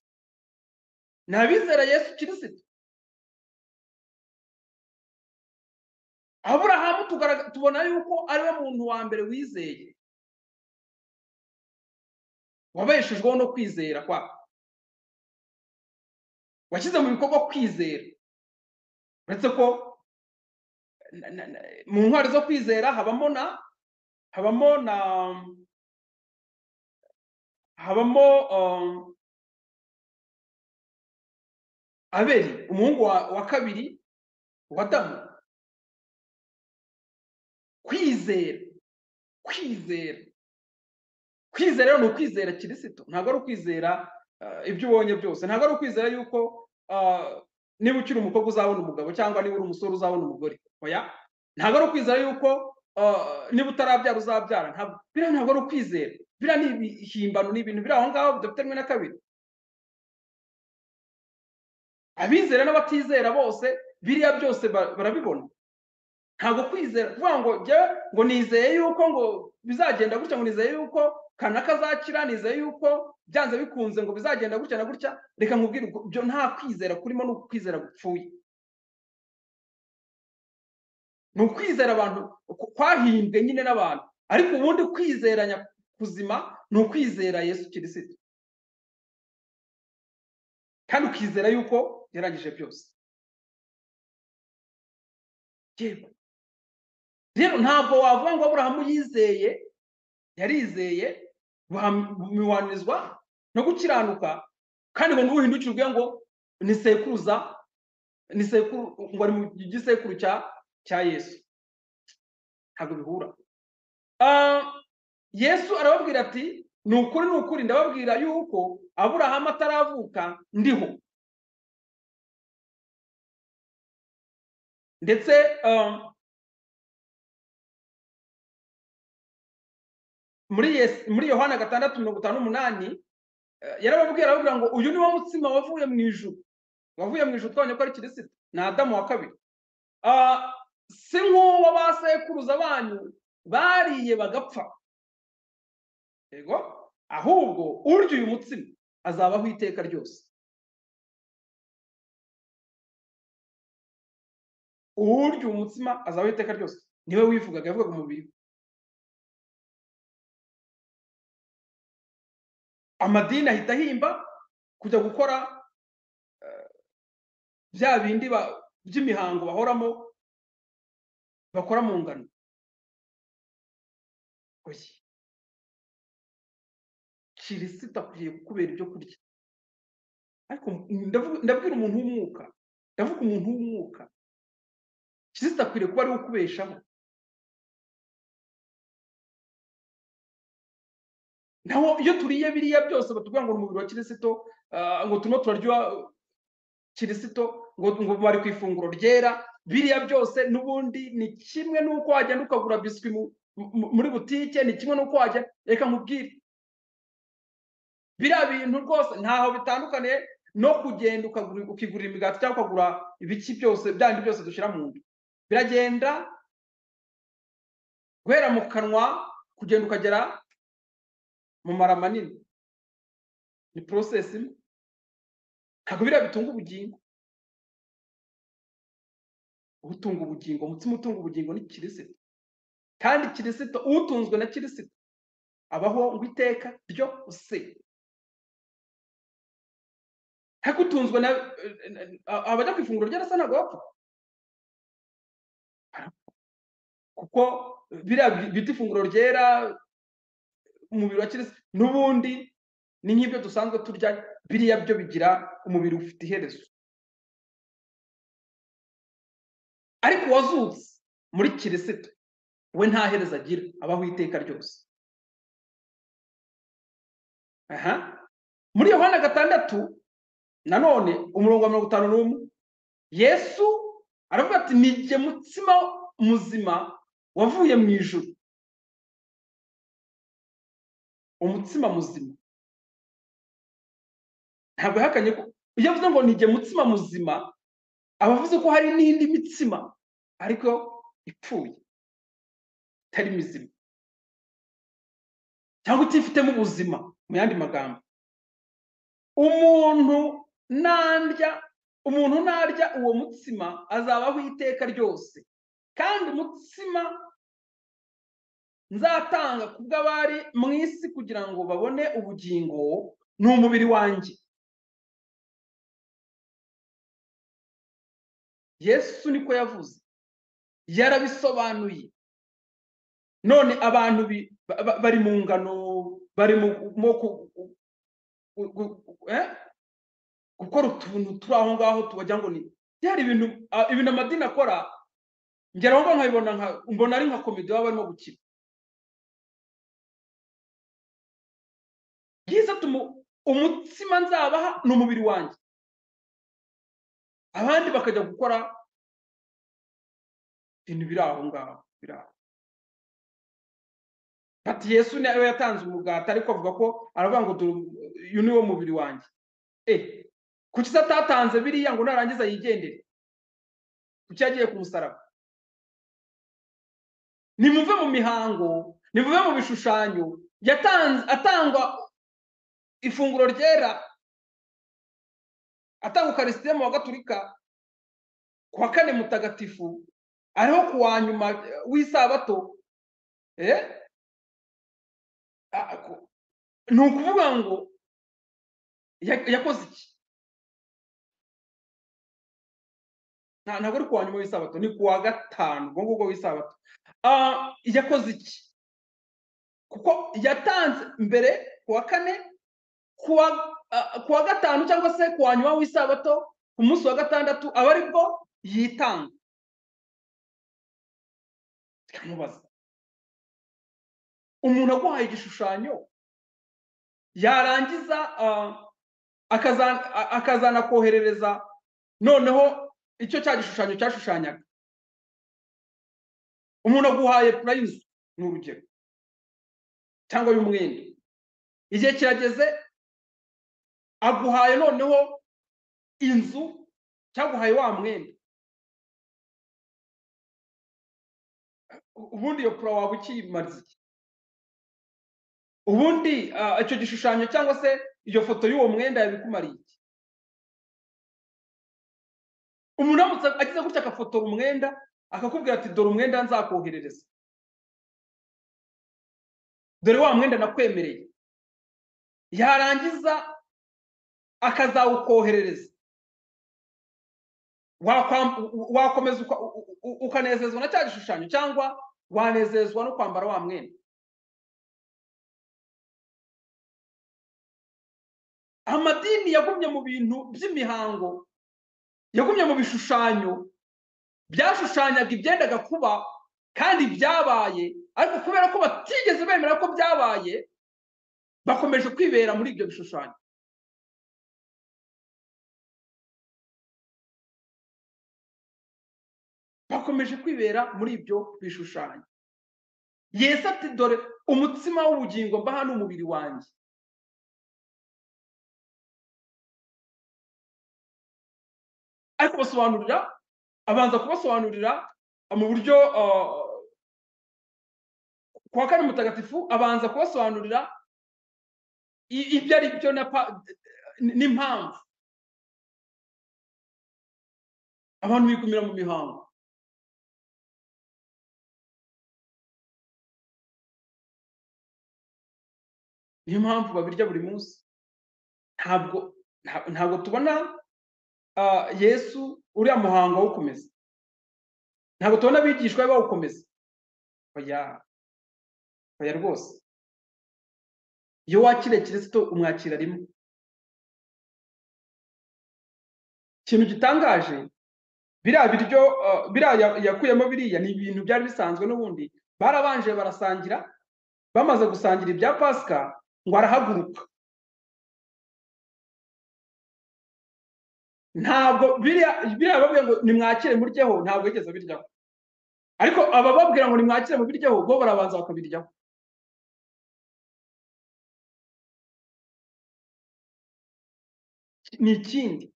Speaker 1: Ni abizera Yesu Kirisito. Aburahamu tubona yuko ari we muntu wa mbere wizeye, wabeshejweho no kwizera kwa, washyize mu bikorwa kwizera. Uretse ko mu ntwari zo kwizera habamo Abeli, umuhungu wa kabiri wa Adamu. Kwizera, kwizera, kwizera ni ukwizera Kirisito, ntabwo ari ukwizera ibyo ubonye byose, ntabwo ari ukwizera yuko niba ukiri umukobwa uzabona umugabo, cyangwa niba uri umusore uzabona umugore. Oya, ntabwo ari ukwizera yuko niba utarabyara uzabyara. Ntabwo biriya, ntabwo ari ukwizera. Biriya ni ibihimbano, ni ibintu biri aho ngaho bidafite rimwe na kabiri. Abizera n'abatizera bose biriya byose barabibona. Ntabwo kwizera kuvuga ngo njye ngo nizeye yuko ngo bizagenda gutya, ngo nizeye yuko kanaka azakira, nizeye yuko byanze bikunze ngo bizagenda gutya na gutya. Reka nkubwire, ibyo nta kwizera kurimo, ni ukwizera gupfuye. Ni ukwizera abantu kwahimbwe nyine n'abantu, ariko ubundi kwizeranya kuzima ni ukwizera Yesu Kirisito, kandi ukizera yuko yarangije byose. Yego, rero ntabwo wavuga ngo Aburahamu yizeye, yarizeye buhamiwanizwa no gukiranuka, kandi ngo ntuhindukirwe ngo ni sekuruza, ni sekuru, ngo ari mu gisekuru cya Yesu. Ntabwo bihura. Yesu arababwira ati Ni ukuri, ni ukuri, ndababwira yuko Aburahamu ataravuka ndiho. Ndetse muri Yohana 6:58 yarababwira, arababwira ngo uyu ni wo mutsima wavuye mu ijuru, wavuye mu ijuru, twabonye ko ari Kirisito, ni Adamu wa kabiri. Si nk'uwo ba sekuruza banyu bariye bagapfa, yego, ahubwo urya uyu mutsima azabaho iteka ryose. Urya uyu mutsima azabaho iteka ryose. Niwe wivugaga, yavugaga umubiri. Amadini ahita ahimba kujya gukora bya bindi by'imihango bahoramo bakora mu ngano. Oya, Kirisito akwiye kukubera ibyo kurya. Ariko ndabwira umuntu w'umwuka, ndavuga umuntu w'umwuka, Kirisito akwiriye kuba ari we ukubeshaho. Naho iyo turiye biriya byose batubwira ngo ni umubiri wa Kirisito, ngo turimo turarya Kirisito, ngo bari ku ifunguro ryera, biriya byose n'ubundi ni kimwe n'uko wagenda ukagura biswi muri butike, ni kimwe n'uko wajya, reka nkubwire, biriya bintu rwose ntaho bitandukaniye no kugenda ukigurira imigati cyangwa ukagura ibiki byose, byandi byose dushyira mu nda. Biragenda guhera mu kanwa kugenda ukagera mu mara manini, ni process imwe. Ntabwo biriya bitunga ubugingo. Utunga ubugingo, umutsima utunga ubugingo ni Kirisito. Kandi Kirisito, utunzwe na Kirisito abaho ngo iteka ryose. Ariko utunzwe na abajya ku ifunguro ryarasa ntabwo bapfa, kuko biriya bita ifunguro ryera, umubiri wa Kirisito n'ubundi ni nk'ibyo dusanzwe turya, biriya byo bigira umubiri ufite iherezo. Ariko uwazutse muri Kirisito we nta herezo agira, abaho iteka ryose. Aha muri Yohana 6 nanone umurongo wa 51, Yesu aravuga ati ni jye mutsima muzima wavuye mu ijuru. Umutsima muzima ntabwo yahakanye ko iyo avuze ngo ni jye mutsima muzima, aba avuze ko hari n'indi mitsima ariko ipfuye, itari mizima cyangwa itifitemo ubuzima. Mu yandi magambo, umuntu narya uwo mutsima azabaho iteka ryose, kandi umutsima nzatanga kubw'abari mu isi kugira ngo babone ubugingo ni umubiri wanjye. Yesu niko yavuze, yarabisobanuye. None abantu bari mu ngano, bari mu gukora utuntu turi aho ngaho tubajya ngo ni byari ibintu amadini akora, ngera aho nkabibona mbona ari nka komedi baba barimo gukina. Byiza umutsima nzabaha ni umubiri wanjye, abandi bakajya gukora ibintu biri aho ngaho biri aho. Ati Yesu niwe yatanze umugati, ariko avuga ko aravuga ngo uyu ni wo mubiri wanjye. Kuki atatanze biriya ngo narangiza yigendere? Kuki yagiye ku musaraba? Nimuve mu mihango, nimuve mu bishushanyo. Yatanze, atangwa ifunguro ryera, atanga Ukarisitiya mu wa Gatolika ku wa kane mutagatifu, ariho ku wa nyuma w'isabato. Ni ukuvuga ngo yakoze iki? Ntabwo ari ku wa nyuma w'isabato, ni ku wa gatanu ubwo ngubwo w'isabato. Yakoze iki? Kuko yatanze mbere ku wa kane, ku wa gatanu cyangwa se ku wa nyuma w'isabato, ku munsi wa gatandatu aba aribwo yitanga. Tukamubaza, umuntu aguhaye igishushanyo Yarangiza akazanakoherereza noneho icyo cya gishushanyo cyashushanyaga. Umuntu aguhaye pura y'inzu ni urugero, cyangwa y'umwenda, igihe kirageze aguhaye noneho inzu cyangwa aguhaye wa mwenda. Ubundi iyo pura waba ukiyimariza iki? Ubundi icyo gishushanyo cyangwa se iyo foto y'uwo mwenda yabikumariye iki? Umuntu aramutse agize gutya agafotora umwenda akakubwira ati dore umwenda nzakoherereza, dore wa mwenda nakwemereye, yarangiza akazawukoherereza, wakomeza ukanezezwa na cya gishushanyo cyangwa wanezezwa no kwambara wa mwenda? Amadini yagumye mu bintu by'imihango, yagumye mu bishushanyo byashushanyaga ibyendaga kuba kandi byabaye, ariko kubera ko batigeze bemera ko byabaye, bakomeje kwibera muri ibyo bishushanyo. Bakomeje kwibera muri ibyo bishushanyo. Yesu ati dore umutsima w'ubugingo mbaha n'umubiri wanjye. Ariko basobanurira, abanza kubasobanurira mu buryo kuwa kane mutagatifu, abanza kubasobanurira ibyo ari byo n'impamvu abantu bigumira mu mihango. Niyo mpamvu babirya buri munsi. Ntabwo tubona Yesu uriya muhango awukomeza, ntabwo tubona abigishwa be bawukomeza. Oya, oya rwose. Iyo wakiriye Kristo umwakira rimwe. Ikintu gitangaje, biriya biryo biriya yakuyemo biriya ni ibintu byari bisanzwe n'ubundi. Barabanje barasangira, bamaze gusangira ibya Pasika ngo arahaguruka. Ntabwo biriya bababwira ngo nimwakire muryeho, ntabwo yigeze abiryaho. Ariko abababwira ngo nimwakire mubiryeho, bo barabanza bakabiryaho. Ni ikindi,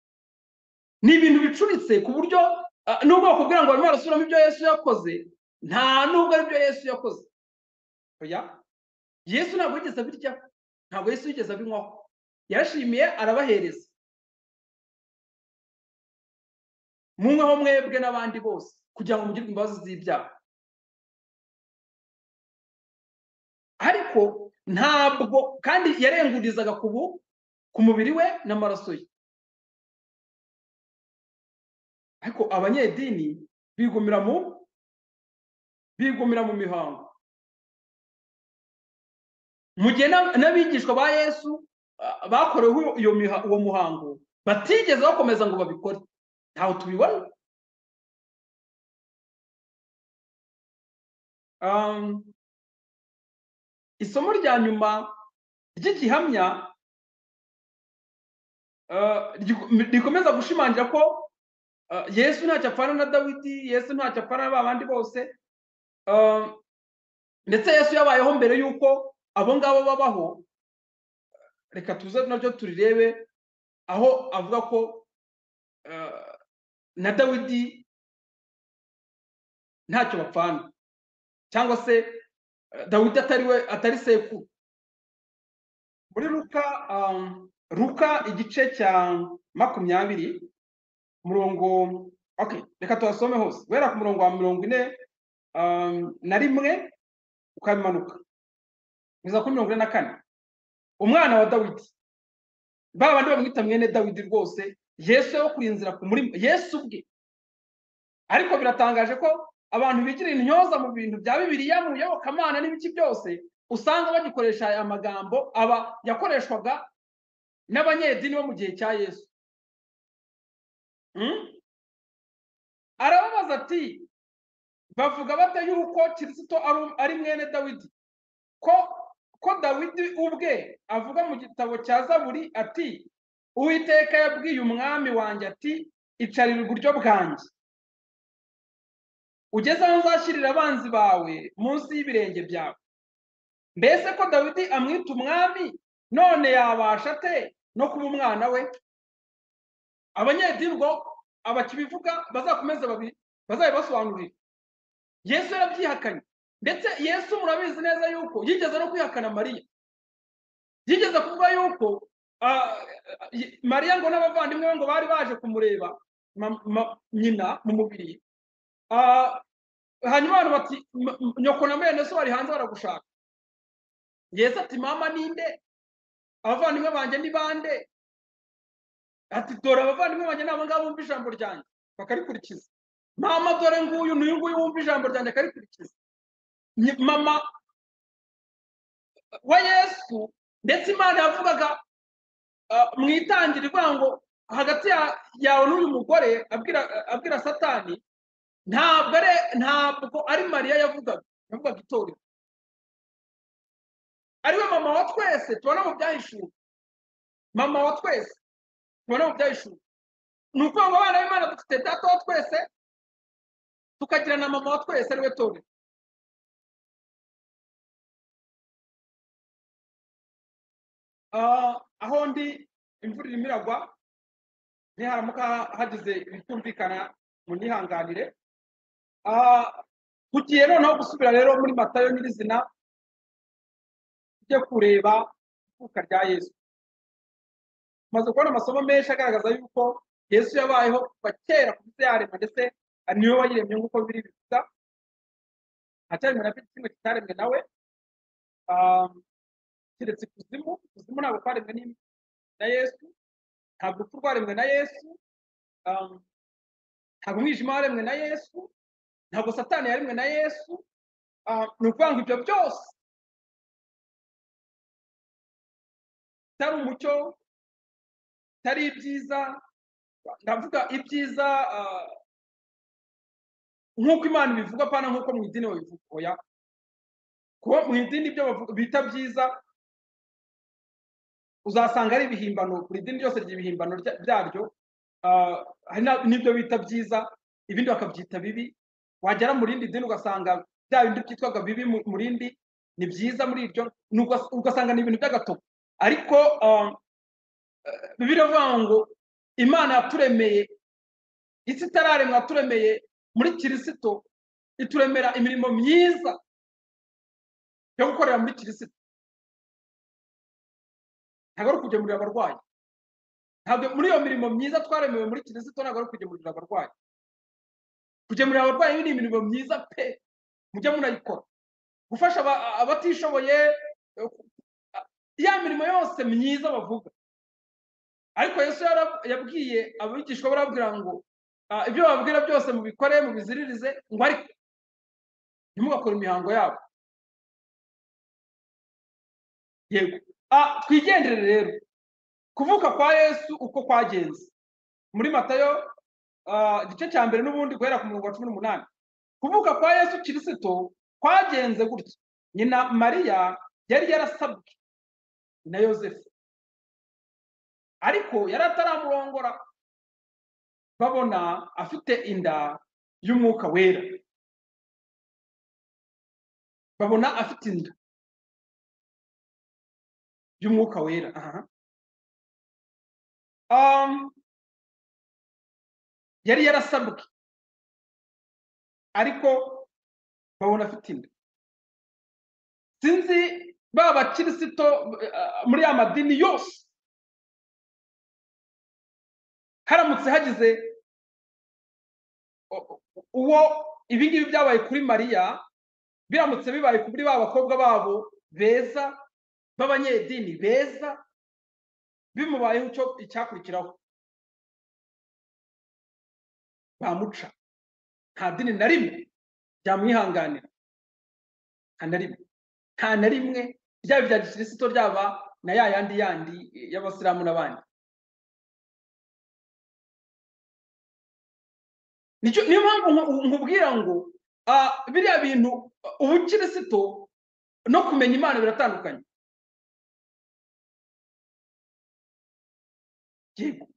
Speaker 1: ni ibintu bicuritse ku buryo nubwo bakubwira ngo barimo barasubiramo ibyo Yesu yakoze, nta nubwo ari byo Yesu yakoze. Oya, Yesu ntabwo yigeze abiryaho, ntabwo Yesu yigeze abinywaho. Yarashimiye arabahereza, munyweho mwebwe n'abandi bose kugira ngo mugirwe imbabazi z'ibyaha. Ariko ntabwo kandi yarengurizaga ku mubiri we n'amaraso ye. Ariko abanyedini bigumira mu mihango. Mu gihe n'abigishwa ba Yesu bakorewe uwo muhango batigeze bakomeza ngo babikore, ntaho tubibona. Isomo rya nyuma ry'igihamya rikomeza gushimangira ko Yesu ntacyo apfana na Dawidi, Yesu ntacyo apfana na babandi bose, ndetse Yesu yabayeho mbere y'uko abo ngabo babaho. Reka tuze naryo turirebe, aho avuga ko na Dawidi ntacyo bapfana, cyangwa se Dawidi atari sekuru. Muri Luka igice cya 20 murongo, okay, reka tuhasome hose guhera ku murongo wa 41 ukamanuka kugeza kuri 44. Umwana wa Dawidi, ba bandi bamwita mwene Dawidi rwose, Yesu yo kurinzira ku murima, Yesu ubwe. Ariko biratangaje ko abantu bigira intyoza mu bintu bya Bibiliya, mu yobokamana n'ibiki byose, usanga bagikoresha aya magambo aba yakoreshwaga n'abanyedini bo mu gihe cya Yesu. Arababaza ati bavuga bate yuko Kristo ari mwene Dawidi, ko Ko Dawidi ubwe avuga mu gitabo cya Zaburi ati: Uwiteka yabwiye umwami wanjye ati: icarira iburyo bwanjye, ugeze aho nzashyirira abanzi bawe munsi y'ibirenge byawe. Mbese ko Dawidi amwita umwami, none yabasha ate no kuba umwana we? Abanyedini ngo abakibivuga bazakomeze bazabibasobanurire. Yesu yarabyihakanye, ndetse Yesu murabizi neza yuko yigeze no kwihakana Mariya. Yigeze kuvuga yuko Mariya ngo n'abavandimwe be ngo bari baje kumureba nyina mu mubiri, hanyuma abantu bati: nyoko na mwene so bari hanze baragushaka. Yesu ati: mama ninde? Abavandimwe banjye ni bande? Ati: dore abavandimwe banjye ni abo ngabo bumva ijambo ryanjye bakarikurikiza. Mama dore nguyu, n'uyu nguyu wumva ijambo ryanjye akarikurikiza. Mama wa Yesu, ndetse Imana yavugaga mu itangira ivuga ngo hagati yawe n'uyu mugore, abwira Satani, ntabwo ari Mariya yavugaga, yavugaga itorero, ariwe mama wa twese tubona mu byahishuwe. Mama wa twese tubona mu byahishuwe. Ni ukuvuga ngo abana b'Imana dufite data wa twese, tukagira na mama wa twese ariwe torero. Aho ndi imvura irimo iragwa, niharamuka hagize ibitumvikana munihanganire. Tugiye noneho gusubira rero muri Matayo nyirizina, tujye kureba ivuka rya Yesu. Tumaze kubona amasomo menshi agaragaza yuko Yesu yabayeho kuva kera ku isi yaremwa, ndetse niwe wayiremye nk'uko biri bivuga. Nta cyaremwe na kimwe kitaremwe nawe, keretse ikuzimu. Ikuzimu ntabwo kwaremwe na Yesu, ntabwo urupfu rwaremwe na Yesu, ntabwo umwijima waremwe na Yesu, ntabwo Satani yaremwe na Yesu. Ni ukuvuga ngo ibyo byose bitari umucyo, bitari ibyiza, ndavuga ibyiza nk'uko Imana ibivuga, apana nk'uko mu idini babivuga. Oya, kuko mu idini ibyo bita byiza uzasanga ari ibihimbano. Buri dini ryose ry'ibihimbano byaryo, hari n'ibyo bita byiza, ibindi bakabyita bibi. Wagera mu rindi dini ugasanga bya bindi byitwaga bibi mu rindi ni byiza muri iryo, ugasanga ni ibintu by'agatogo. Ariko Bibiliya ivuga ngo Imana yaturemeye isi itararemwa, yaturemeye muri Kirisito, ituremera imirimo myiza yo gukorera muri Kirisito. Ntabwo ari ukugemurira abarwayi, ntabwo muri iyo mirimo myiza twaremewe muri Kirisito, ntabwo ari ukugemurira abarwayi. Kugemurira abarwayi ni imirimo myiza pe, mujye munayikora. Gufasha abatishoboye, ya mirimo yose myiza bavuga. Ariko Yesu yabwiye abigishwa barabwira ngo ibyo bababwira byose mubikore, mubiziririze, ngo ariko ntimugakore imihango yabo. Yego, twigendere rero kuvuka kwa Yesu uko kwagenze muri Matayo igice cya mbere n'ubundi guhera ku murongo wa 18. Kuvuka kwa Yesu Kirisito kwagenze gutya: nyina Mariya yari yarasabwe na Yosefu, ariko yari ataramurongora, babona afite inda y'umwuka wera. Babona afite inda y'umwuka wera. Yari yarasabwe, ariko babona afite inda. Sinzi ba bakirisito muri ya madini yose, haramutse hagize uwo ibingibi byabaye kuri Mariya, biramutse bibaye kuri ba bakobwa babo beza b'abanyedini beza, bimubayeho icyo icyakurikiraho bamuca. Nta dini na rimwe ryamwihanganira, nta na rimwe, nta na rimwe, ryaba irya gikirisito ryaba na ya yandi yandi y'abasilamu n'abandi. Niyo mpamvu nkubwira ngo biriya bintu ubukirisito no kumenya Imana biratandukanye. Yego,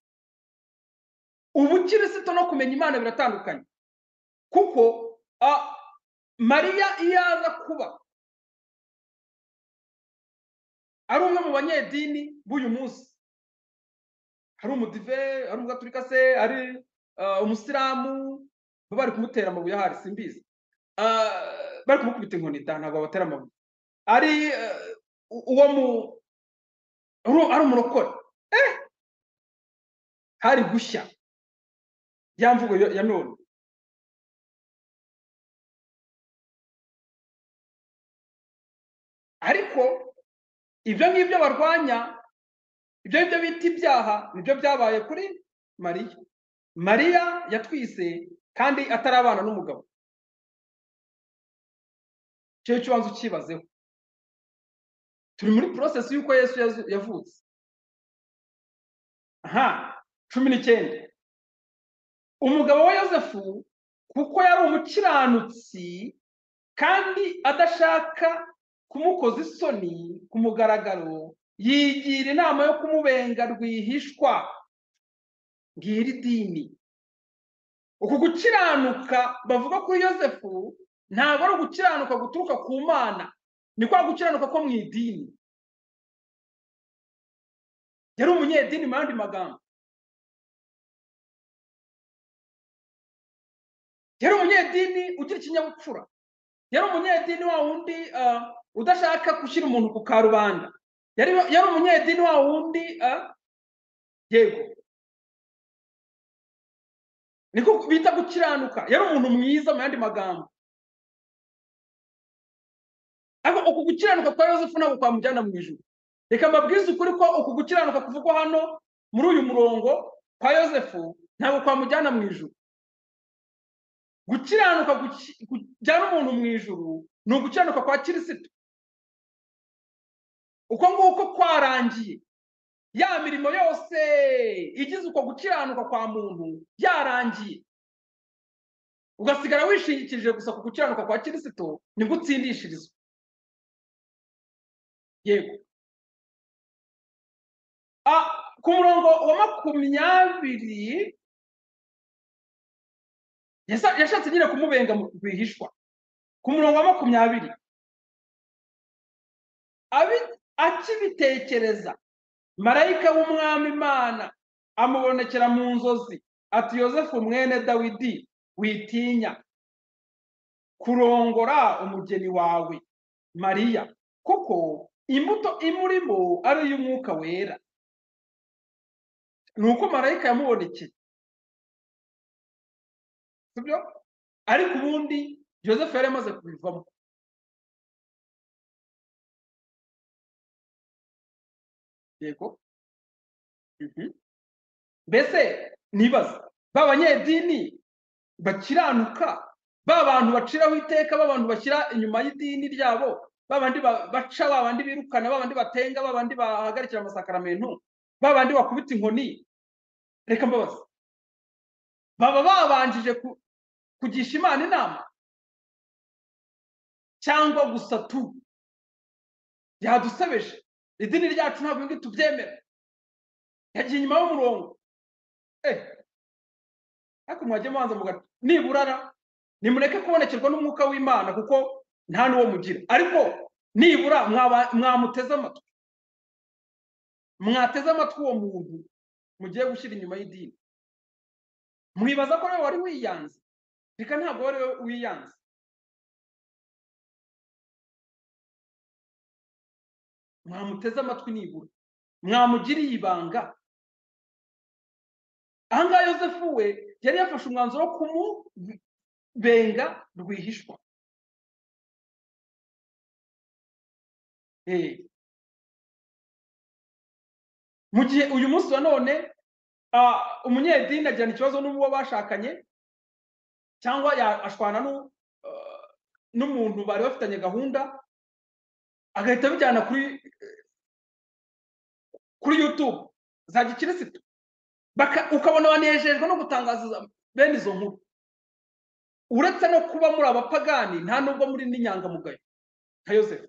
Speaker 1: ubukirisito no kumenya Imana biratandukanye, kuko Mariya iyo aza kuba ari umwe mu banyedini b'uyu munsi, hari umudive, ari umugaturika se, ari umusilamu, bari kumutera amabuye ahari simbizi, bari kumukubita inkoni da, ntabwo babatera amabuye, ari uwo mu ari umurokore, hari gushya ya mvugo ya none. Ariko ibyo ngibyo barwanya, ibyo ngibyo bita ibyaha, nibyo byabaye kuri Mariya. Mariya yatwise kandi atarabana n'umugabo. Cyo cyubanza ukibazeho. Turi muri process y'uko Yesu yavutse. Aha, 19. Umugabo wa Yosefu, kuko yari umukiranutsi kandi adashaka kumukoza isoni ku mugaragaro, yigira inama yo kumubenga rwihishwa. Ngira idini. Uku gukiranuka bavuga kuri Yosefu ntabwo ari ugukiranuka guturuka ku Mana, ni kwa gukiranuka ko mu idini. Yari umunyedini mu yandi magambo. Yari umunyedini ugira ikinyabupfura. Yari umunyedini wa wundi udashaka gushyira umuntu ku karubanda. Yari umunyedini wa wundi yego, niko bita gukiranuka. Yari umuntu mwiza mu yandi magambo. Ariko uku gukiranuka kwa Yosefu ntabwo kwamujyana mu ijuru. Reka mbabwize ukuri ko uku gukiranuka kuvugwa hano muri uyu murongo kwa Yosefu ntabwo kwamujyana mu ijuru. Gukiranuka kujyana umuntu mu ijuru ni ugukiranuka kwa Kirisito. Uko nguko kwarangiye, ya mirimo yose igize uko gukiranuka kwa muntu yarangiye, ugasigara wishingikirije gusa ku gukiranuka kwa Kirisito, nibwo utsindishirizwa. Yego. Ku murongo wa 20 yashatse nyine kumubenga rwihishwa. Ku murongo wa 20 akibitekereza, marayika w'Umwami Imana amubonekera mu nzozi ati: Yosefu mwene Dawidi, witinya kurongora umugeni wawe Mariya, kuko imbuto imurimo ari iy'Umwuka Wera. Nuko marayika yamubonekeye, sibyo? Ariko ubundi Yosefu yari amaze kubivamo. Yego. Mbese nibaza ba banyedini bakiranuka, ba bantu baciraho iteka, ba bantu bashyira inyuma y'idini ryabo, ba bandi baca, ba bandi birukana, ba bandi batenga, ba bandi bahagarikira amasakaramentu, ba bandi bakubita inkoni, reka mbabaze, baba babanjije kugisha Imana inama, cyangwa gusa tu yadusebeje idini ryacu ntabwo ngi tubyemera, yagiye inyuma y'umurongo. Ariko mwajye mubanza mugati niburara, nimureke kubonekerwa n'Umwuka w'Imana kuko nta n'uwo mugira, ariko nibura mwamuteze amatwi, mwateze amatwi uwo muntu mugiye gushyira inyuma y'idini. Mwibaza ko rero wari wiyanze? Reka ntabwo wari wiyanze. Mwamuteze amatwi nibura, mwamugiriye ibanga. Ahangaha Yosefu we yari yafashe umwanzuro wo kumubenga rwihishwa. Mu gihe uyu munsi wa none umunyedini agirana ikibazo n'uwo bashakanye, cyangwa ashwana n'umuntu bari bafitanye gahunda, agahita abijyana kuri YouTube za gikirisitu, ukabona banejejwe no gutangaza bene izo nkuru. Uretse no kuba muri abapagani, nta nubwo muri n'inyangamugayo nka Yosefu.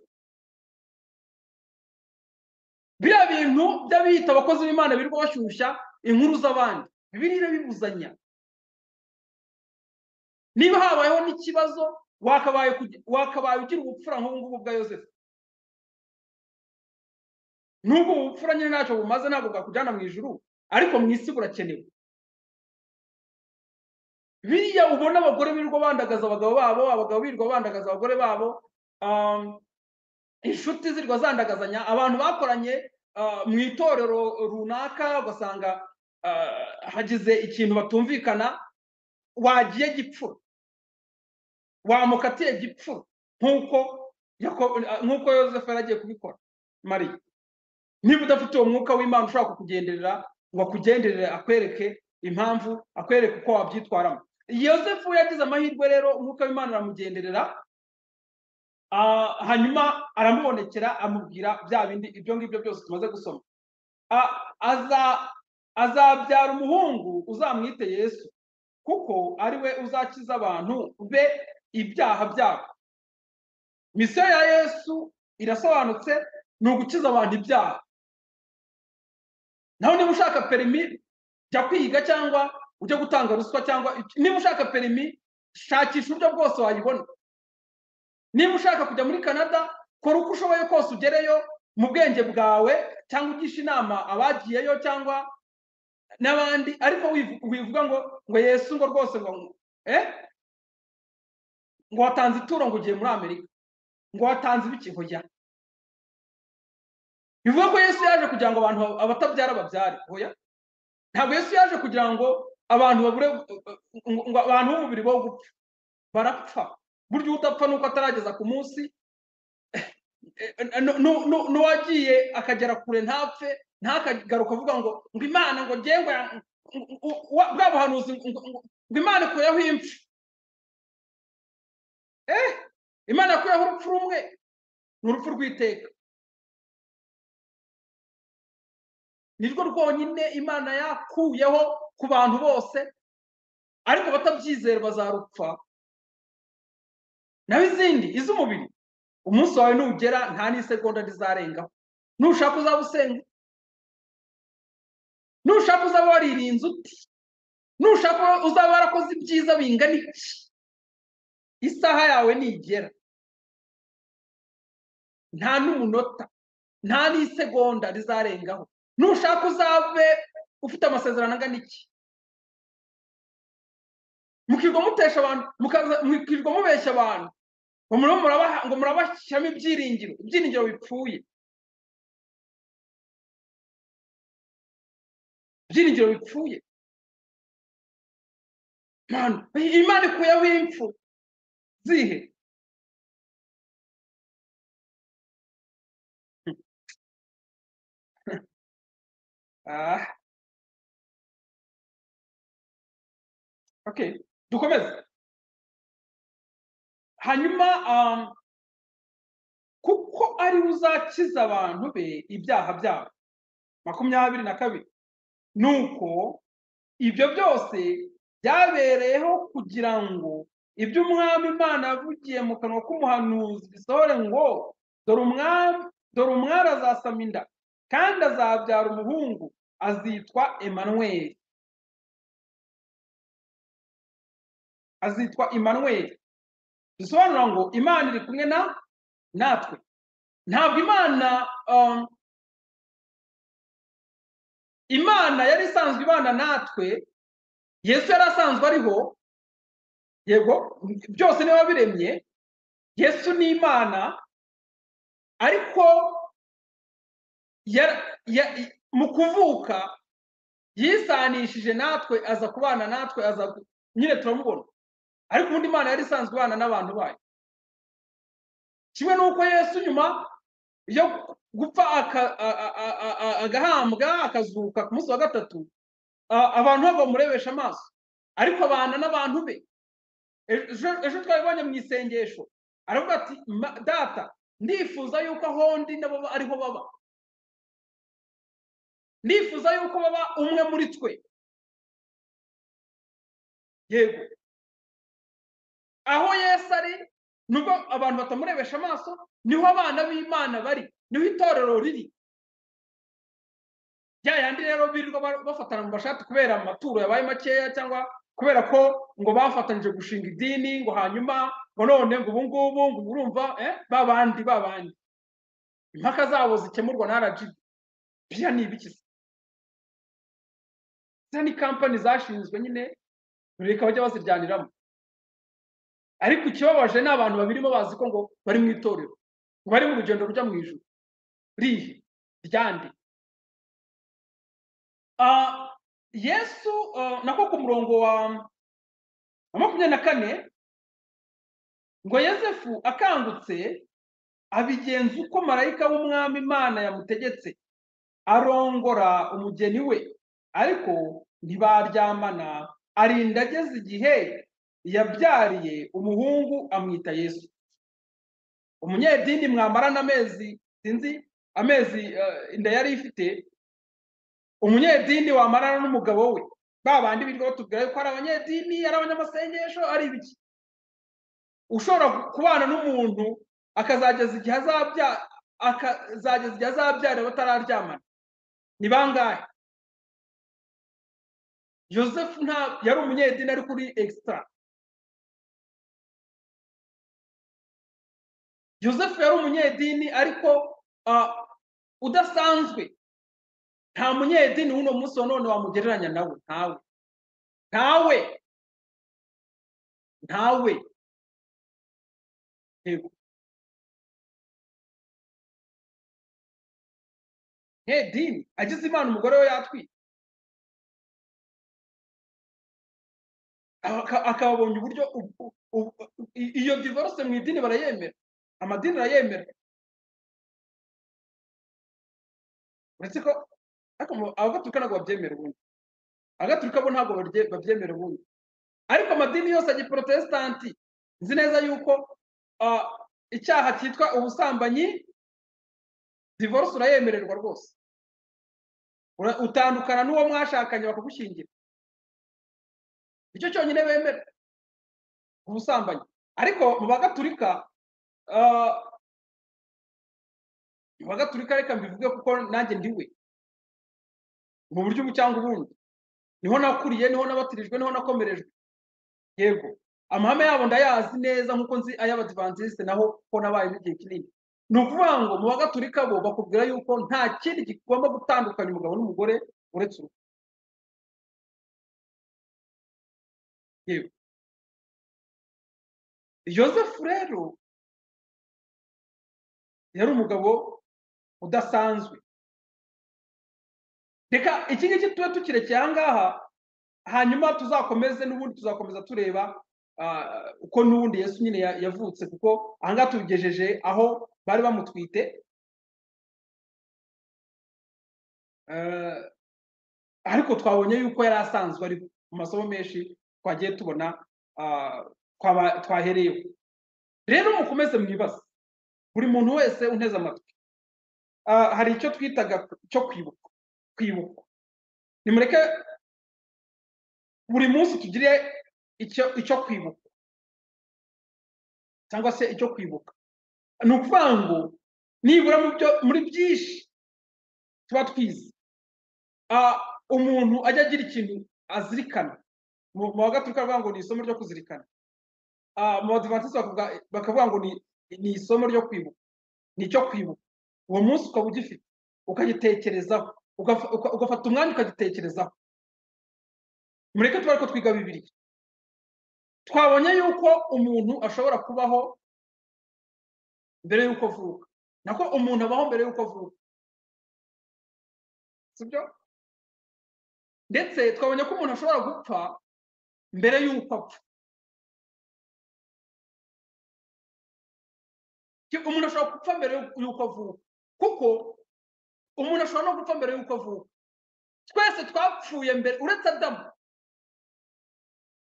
Speaker 1: Biriya bintu by'abiyita abakozi b'Imana birirwa bashyushya inkuru z'abandi, Bibiliya irabibuzanya. Niba habayeho n'ikibazo, wakabaye ugira ubupfura nk'ubu ngubu bwa Yosefu. Nubwo ubupfura nyine ntacyo bumaze, ntabwo bwakujyana mu ijuru, ariko mu isi burakenewe. Biriya ubona abagore birirwa bandagaza abagabo babo, abagabo birirwa bandagaza abagore babo, inshuti zirirwa zandagazanya, abantu bakoranye mu itorero runaka ugasanga hagize ikintu batumvikana, wagiye gipfura, wamukatiye gipfura nk'uko Yosefu yari agiye kubikora Mariya. Niba udafite uwo mwuka w'Imana ushobora kukugenderera ngo akugenderere, akwereke impamvu, akwereke uko wabyitwaramo. Yosefu yagize amahirwe rero, umwuka w'Imana aramugenderera, hanyuma aramubonekera, amubwira bya bindi, ibyo ngibyo byose tumaze gusoma. Azabyara umuhungu uzamwite Yesu, kuko ari we uzakiza abantu be ibyaha byabo. Misiyo ya Yesu irasobanutse, ni ugukiza abantu ibyaha. Naho niba ushaka perimi, jya kwiga cyangwa ujye gutanga ruswa, cyangwa niba ushaka perimi, shakisha uburyo bwose wayibona. Niba ushaka kujya muri Canada, kora uko ushoboye kose ugereyo mu bwenge bwawe, cyangwa ugisha inama abagiyeyo cyangwa n'abandi, ariko wivuga ngo Yesu ngo rwose ngo ngo watanze ituro ngo ugiye muri Amerika, ngo watanze ibiki, hoya. Bivuga ko Yesu yaje kugira ngo abantu abatabyara babyare, hoya. Ntabwo Yesu yaje kugira ngo abantu babure, ngo abantu b'umubiri bo gupfa, barapfa. Burya udapfa nuko atarageza ku munsi, n'uwagiye akagera kure ntapfe, ntakagaruka avuga ngo Imana ngo ngiye ngo bwa buhanuzi ngo Imana ikuyeho impfu. Imana ikuyeho urupfu rumwe, ni urupfu rw'iteka. Nirwo rwonyine Imana yakuyeho ku bantu bose, ariko batabyizera bazarupfa. Naho izindi iz'umubiri, umunsi wawe nugera nta n'isegonda rizarengaho. Nushaka uzaba usenga, nushaka uzaba waririnze uti, nushaka uzaba warakoze ibyiza bingana iki, isaha yawe nigera nta n'umunota, nta n'isegonda rizarengaho. Nushaka uzabe ufite amasezerano angana iki, mukirwa mutesha abantu, mukirwa mubeshya abantu, ngo murabashyiramo ibyiringiro, ibyiringiro bipfuye, ibyiringiro bipfuye. Imana ikuyeho impfu zihe? Okay, dukomeze. Hanyuma kuko ari uzakiza abantu be ibyaha byabo. 22. Nuko ibyo byose byabereyeho kugira ngo ibyo Umwami Imana yavugiye mu kanwa k'umuhanuzi bisohore, ngo dore umwari azasama inda kandi azabyara umuhungu, azitwa Emmanuel. Azitwa Emmanuel. Bisobanura ngo Imana iri kumwe na natwe. Ntabwo Imana yari isanzwe ibana natwe, Yesu yari asanzwe ariho, yego byose niwe wabiremye, Yesu ni Imana, ariko mu kuvuka yisanishije natwe, aza kubana natwe, aza nyine turamubona. Ariko ubundi Imana yari isanzwe ibana n'abantu bayo. Kimwe n'uko Yesu nyuma yo gupfa agahambwa akazuka ku munsi wa gatatu, abantu ntabwo bamurebesha amaso, ariko abana n'abantu be. Ejo twabibonye mu isengesho, aravuga ati data, ndifuza yuko aho ndi nabo ariho baba, ndifuza yuko baba umwe muri twe. Yego, aho Yesu ari, nubwo abantu batamurebesha amaso, niho abana b'Imana bari, niho itorero riri. Ya yandi rero birirwa bafatana mu mashati kubera amaturo yabaye makeya, cyangwa kubera ko ngo bafatanyije gushinga idini, ngo hanyuma ngo none ngo ubu ngubu ngo urumva babandi impaka zabo zikemurwa na RGB. Bya ni ibiki se? Ni kampani zashinzwe nyine reka bajya baziryaniramo. Ariko ikibabaje ni abantu babirimo bazi ko ngo bari mu itorero, ngo bari mu rugendo rujya mu ijuru rihe ryande. Yesu nako ku murongo wa 24 ngo Yosefu akangutse abigenza uko marayika w'Umwami Imana yamutegetse, arongora umugeni we, ariko ntibaryamana, arinda ageze igihe yabyariye umuhungu amwita Yesu. Umunyedini mwamarana amezi, sinzi amezi inda yari ifite, umunyedini wamarana n'umugabo we, babandi birirwa batubwira yuko ari abanyedini, ari abanyamasengesho, ari ibiki. Ushobora kubana n'umuntu akazageza igihe azabyara batararyamana. Ni bangahe? Yosefu nta yari umunyedini ari kuri extra. Yosefu yari umunyedini ariko udasanzwe. Nta munyedini uno munsi wa none wamugereranya nawe, ntawe ntawe ntawe. Yego, dini agize Imana umugore we yatwite, akababonye uburyo iyo divorce mu idini barayemera, amadini arayemera. Uretse ko abagatulika ntabwo babyemera ubundi, abagatulika bo ntabwo babyemera ubundi, ariko amadini yose ya giprotestanti nzi neza yuko icyaha cyitwa ubusambanyi, divorce urayemererwa rwose, utandukana n'uwo mwashakanye bakagushyingira, icyo cyonyine bemera ubusambanyi. Ariko mu bagatulika, reka mbivuge kuko nanjye ndiwe mu buryo ubu cyangwa ubundi, niho nakuriye, niho nabatirijwe, niho nakomerejwe. Yego, amahame yabo ndayazi neza nkuko nzi ay'abadivantisite, naho ko nabaye igihe kinini. Ni ukuvuga ngo mu bagatulika bo bakubwira yuko nta kindi kigomba gutandukanya umugabo n'umugore uretse urupfu. Yego, Yosefu rero yari umugabo udasanzwe. Reka iki ngiki tube tukirekeye aha ngaha, hanyuma tuzakomeze n'ubundi, tuzakomeza tureba uko n'ubundi Yesu nyine yavutse, kuko aha ngaha tubigejeje aho bari bamutwite. Ariko twabonye yuko yari asanzwe ari mu masomo menshi twagiye tubona twahereyeho. Rero mukomeze mwibaze, buri muntu wese unteze amatwi, hari icyo twitaga cyo kwibuka. Kwibuka, nimureke buri munsi tugire icyo kwibuka, cyangwa se icyo kwibuka. Ni ukuvuga ngo nibura muri byinshi tuba twize, umuntu ajya agira ikintu azirikana. Mu bagatulika bavuga ngo ni isomo ryo kuzirikana, mu badivantisi bakavuga ngo ni isomo ryo kwibuka, ni icyo kwibuka. Uwo munsi ukaba ugifite, ukagitekerezaho, ugafata umwanya ukagitekerezaho. Mureke tuba ariko twiga Bibiliya. Twabonye yuko umuntu ashobora kubaho mbere yuko avuka, nako umuntu abaho mbere yuko avuka, sibyo? Ndetse twabonye ko umuntu ashobora gupfa mbere yuko apfa. Umuntu ashobora gupfa mbere yuko avuka, kuko umuntu ashobora no gupfa mbere yuko avuka. Twese twapfuye mbere, uretse Adamu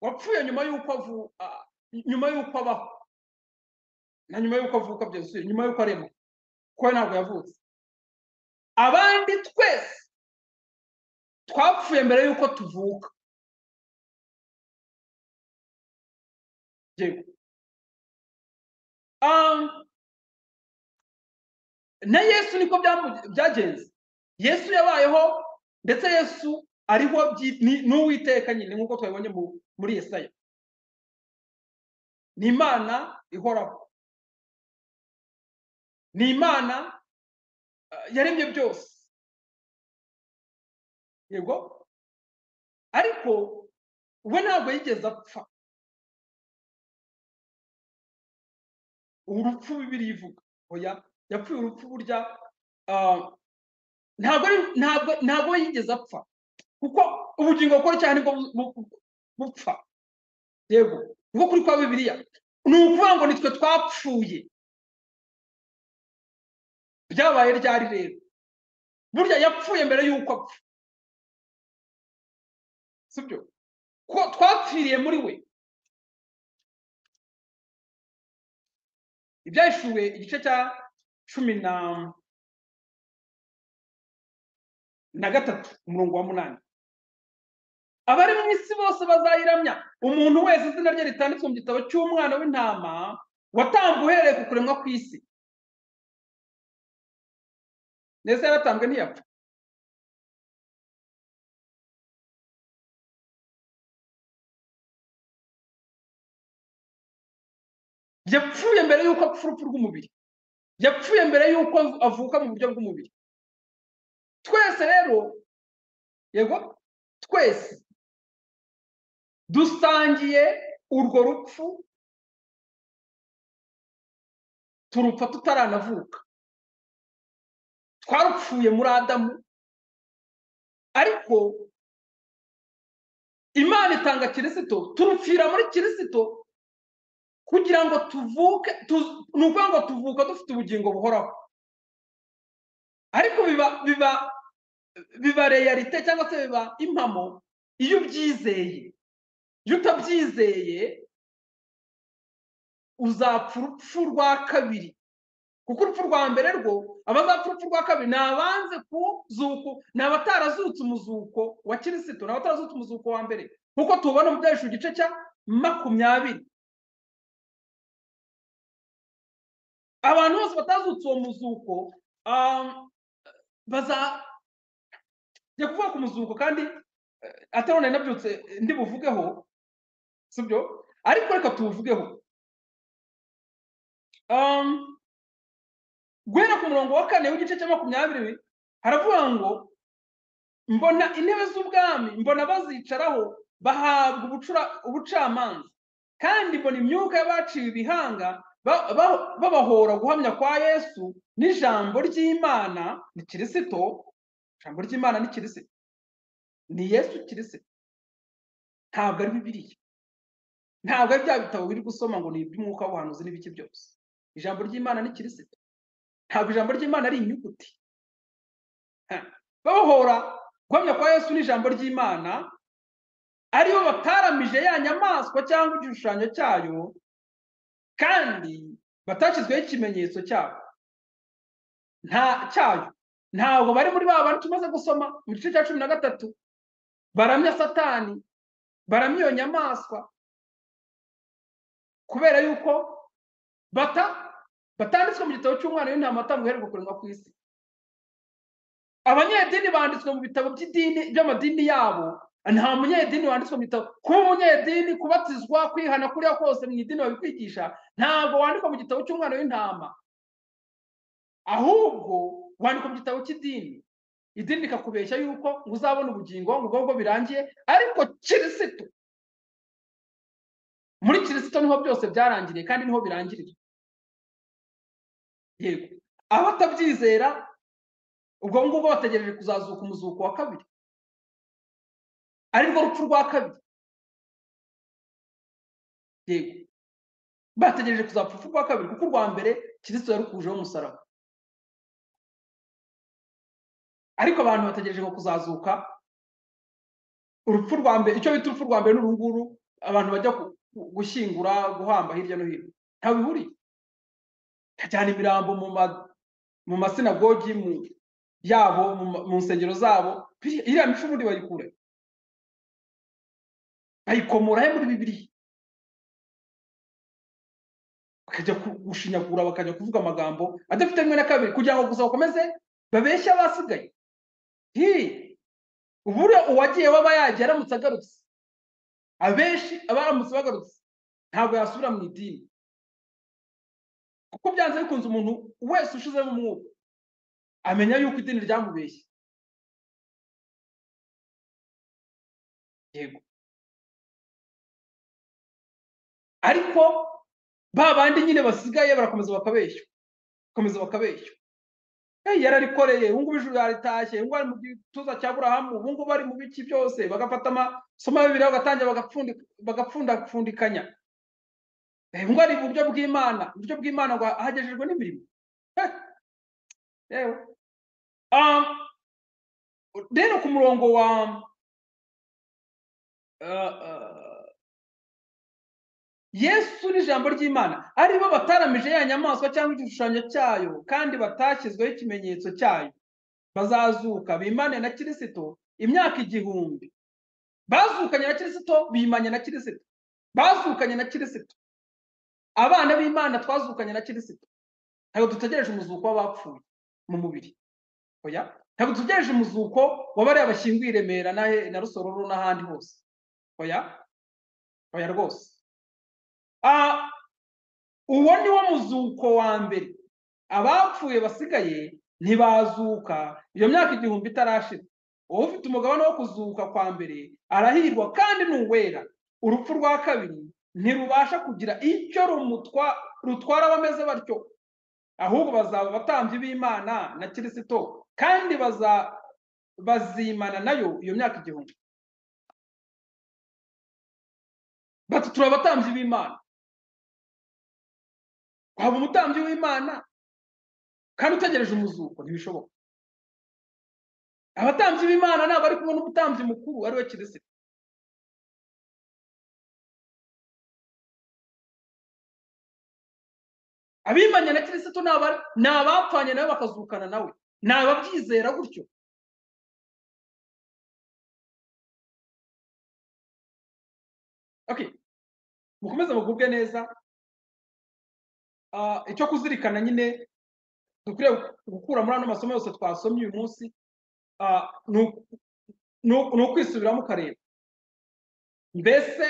Speaker 1: wapfuye nyuma yuko avuka, nyuma yuko abaho, na nyuma yuko avuka byose, nyuma yuko arema, kuko ntabwo yavutse. Abandi twese twapfuye mbere yuko tuvuka. Yego, na Yesu niko byagenze. Yesu yabayeho Ndetse Yesu ariho n'Uwiteka nyine, nk'uko twabibonye muri Yesaya. Ni Imana ihoraho, ni Imana yaremye byose. Yego, ariko we ntabwo yigeze apfa urupfu Bibiliya ivuga. Oya, yapfuye urupfu burya ntabwo yigeze apfa, kuko ubugingo bukora cyane nibwo bupfa. Yego, niko kuri kwa Bibiliya. Ni ukuvuga ngo nitwe twapfuye. Byabaye ryari rero? Burya yapfuye mbere y'uko apfa, sibyo? Ko twapfiriye muri we. Ibyahishuwe igice cya 13 umurongo wa 8. Abari mu isi bose bazayiramya, umuntu wese izina rye ritanditswe mu gitabo cy'umwana w'intama watambwe uhereye ku kuremwa kw'isi. Neza yaratambwe ntiyapfa. Yapfuye mbere y'uko apfa urupfu rw'umubiri, yapfuye mbere y'uko avuka mu buryo bw'umubiri. Twese rero, yego, twese dusangiye urwo rupfu, turupfa tutaranavuka. Twarupfuye muri Adamu, ariko Imana itanga Kirisito, turupfira muri Kirisito kugira ngo tuvuke. Ni ukuvuga ngo tuvuka dufite ubugingo buhoraho, ariko biba realite cyangwa se biba impamo iyo ubyizeye. Iyo utabyizeye uzapfa urupfu rwa kabiri, kuko urupfu rwa mbere rwo, abazapfa urupfu rwa kabiri ni abanze kuzuko, ni abatarazutse umuzuko wa Kirisito, ni abatarazutse umuzuko wa mbere, nkuko tubona mu Byahishuwe igice cya 20. Abantu bose batazutse uwo muzuko bazajya kuvuga ku muzuko, kandi atarone nabyutse ndi buvugeho, sibyo? Ariko reka tuwuvugeho. Guhera ku murongo wa 4 w'igice cya 20 haravuga ngo mbona intebe z'ubwami, mbona bazicaraho bahabwa ubucamanza, kandi mbona imyuka y'abaciwe ibihanga babahora guhamya kwa Yesu n'ijambo ry'Imana. Ni Kirisito, ijambo ry'Imana ni Kirisito, ni Yesu Kirisito. Ntabwo ari Bibiliya, ntabwo ari bya bitabo biri gusoma ngo ni iby'umwuka w'ubuhanuzi n'ibiki byose. Ijambo ry'Imana ni Kirisito, ntabwo ijambo ry'Imana ari inyuguti. Babahora guhamya kwa Yesu n'ijambo ry'Imana, aribo bataramije ya nyamaswa cyangwa igishushanyo cyayo, kandi batashyizweho ikimenyetso cyabo nta cyayo. Ntabwo bari muri ba bantu tumaze gusoma mu gice cya 13, baramya Satani, baramya iyo nyamaswa, kubera yuko batanditswe mu gitabo cy'umwana w'intama watambwe uhereye ku kuremwa kw'isi. Abanyedini banditswe mu bitabo by'idini by'amadini yabo. Nta munyedini wanditswe mu gitabo. Kuba umunyedini, kubatizwa, kwihana kuriya kose mu idini babikwigisha, ntabwo wandikwa mu gitabo cy'umwana w'intama, ahubwo wandikwa mu gitabo cy'idini. Idini rikakubeshya yuko ngo uzabona ubugingo, ngo ubwo birangiye. Ariko Kirisito, muri Kirisito niho byose byarangiriye, kandi niho birangirira. Yego, abatabyizera ubwo ngubwo bategereje kuzazuka umuzuko wa kabiri, arirwo rupfu rwa kabiri. Yego, bategereje kuzapfa urupfu rwa kabiri, kuko urwa mbere Kirisito yarukujeho umusaraba. Ariko abantu bategereje ngo kuzazuka urupfu rwa mbere. Icyo bita urupfu rwa mbere n'urunguru abantu bajya gushyingura, guhamba hirya no hino, ntawe bihuriye. Kajyana imirambo mu masinagogi yabo, mu nsengero zabo. Iriya mico ubundi bayikure, bayikomora he muri Bibiliya? Bakajya gushinyagura, bakajya kuvuga amagambo adafite rimwe na kabiri, kugira ngo gusa bakomeze babeshye abasigaye. Ubure uwagiye waba yagiye aramutse agarutse, abenshi abaramutse bagarutse ntabwo yasubira mu idini, kuko byanze bikunze umuntu wese ushizemo umwuka amenya yuko idini ryamubeshye. Yego, ariko ba bandi nyine basigaye barakomeza bakabeshywa, bakomeza bakabeshywa. Yararikoreye, ubu ngubu ijuru yaritashye, ubu ari mu gituza cya Aburahamu, ubu ngubu ari mu biki byose, bagafata amasomo ya Bibiliya bagatangira bagapfundapfundikanya. Ubu ngubu ari uburyo bw'Imana, uburyo bw'Imana ngo hagejejwe n'imirimo. Yewe rero ku murongo wa Yesu n'ijambo ry'Imana aribo bataramije ya nyamaswa cyangwa igishushanyo cyayo kandi batashyizweho ikimenyetso cyayo, bazazuka bimane na Kirisito imyaka 1000. Bazukanye na Kirisito, bimanye na Kirisito, bazukanye na Kirisito. Abana b'Imana twazukanye na Kirisito. Ntabwo dutegereje umuzuko w'abapfuye mu mubiri, oya. Ntabwo dutegereje umuzuko w'abariya bashyinguye i Remera na Rusororo n'ahandi hose, oya, oya rwose. Uwo ni wo muzuko wa mbere. Abapfuye basigaye ntibazuka iyo myaka 1000 itarashira. Uwo ufite umugabane wo kuzuka kwa mbere arahirwa kandi ni uwera. Urupfu rwa kabiri ntirubasha kugira icyo rutwara abameze batyo, ahubwo bazaba abatambyi b'Imana na Kirisito kandi bazimana nayo iyo myaka 1000. Bati turi abatambyi b'Imana. Waba umutambyi w'Imana kandi utegereje umuzuko? Ntibishoboka. Abatambyi b'Imana nabo bari kumwe n'umutambyi mukuru ari we Kirisito. Abimanye na Kirisito ni abapfanye nawe bakazukana nawe, ni ababyizera gutyo. Okay, mukomeze mugubwe neza. Icyo kuzirikana nyine dukwiriye gukura muri ano masomo yose twasomye uyu munsi ni ukwisubiramo ukareba mbese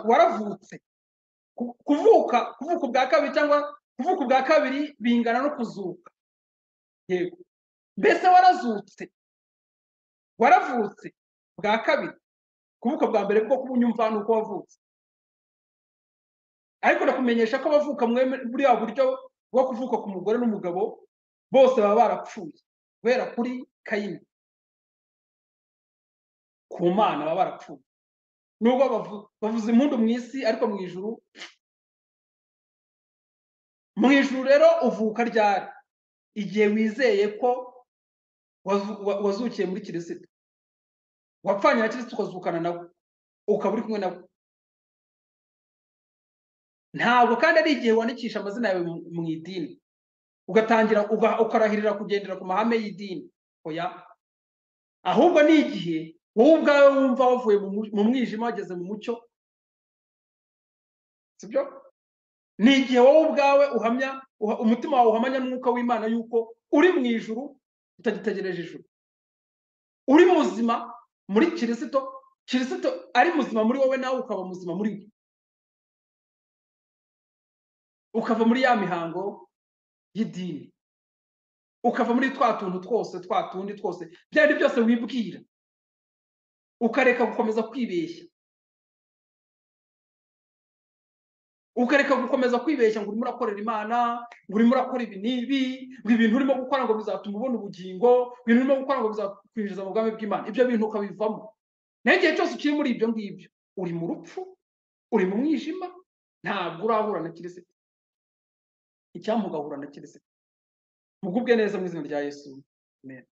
Speaker 1: waravutse. Kuvuka ubwa kabiri cyangwa kuvuka ubwa kabiri bingana no kuzuka. Yego, mbese warazutse, waravutse bwa kabiri. Kuvuka bwa mbere bwo kubunyumva nuko wavutse, ariko ndakumenyesha ko abavuka muri ya buryo bwo kuvuka ku mugore n'umugabo bose baba barapfuye guhera kuri Kayini ku Mana, baba barapfuye. Nubwo bavuza impundu mu isi, ariko mu ijuru, mu ijuru rero uvuka ryari? Igihe wizeye ko wazukiye muri Kirisito, wapfanye na Kirisito ukazukana nawe, ukaba uri kumwe nawe. Ntabwo kandi ari igihe wandikisha amazina yawe mu idini ugatangira ukarahirira kugendera ku mahame y'idini, oya. Ahubwo ni igihe wowe ubwawe wumva wavuye mu mwijima wageze mu mucyo, sibyo? Ni igihe wowe ubwawe uhamya, umutima wawe uhamanya n'umwuka w'Imana yuko uri mu ijuru, utagitegereje ijuru, uri muzima muri Kirisito, Kirisito ari muzima muri wowe, nawe ukaba muzima muri we, ukava muri ya mihango y'idini, ukava muri twa tuntu twose, twa tundi twose, byari byose wibwira, ukareka gukomeza kwibeshya, ukareka gukomeza kwibeshya ngo urimo urakorera Imana, ngo urimo urakora ibi n'ibi, ngo ibintu urimo gukora ngo bizatuma ubona ubugingo, ibintu urimo gukora ngo bizakwinjiza mu bwami bw'Imana. Ibyo bintu ukabivamo. Naho igihe cyose ukiri muri ibyo ngibyo, uri mu rupfu, uri mu mwijima, ntabwo urahura na Kirisito. Icyampa ugahura na Kirisito. Mugubwe neza mu izina rya Yesu. Amen.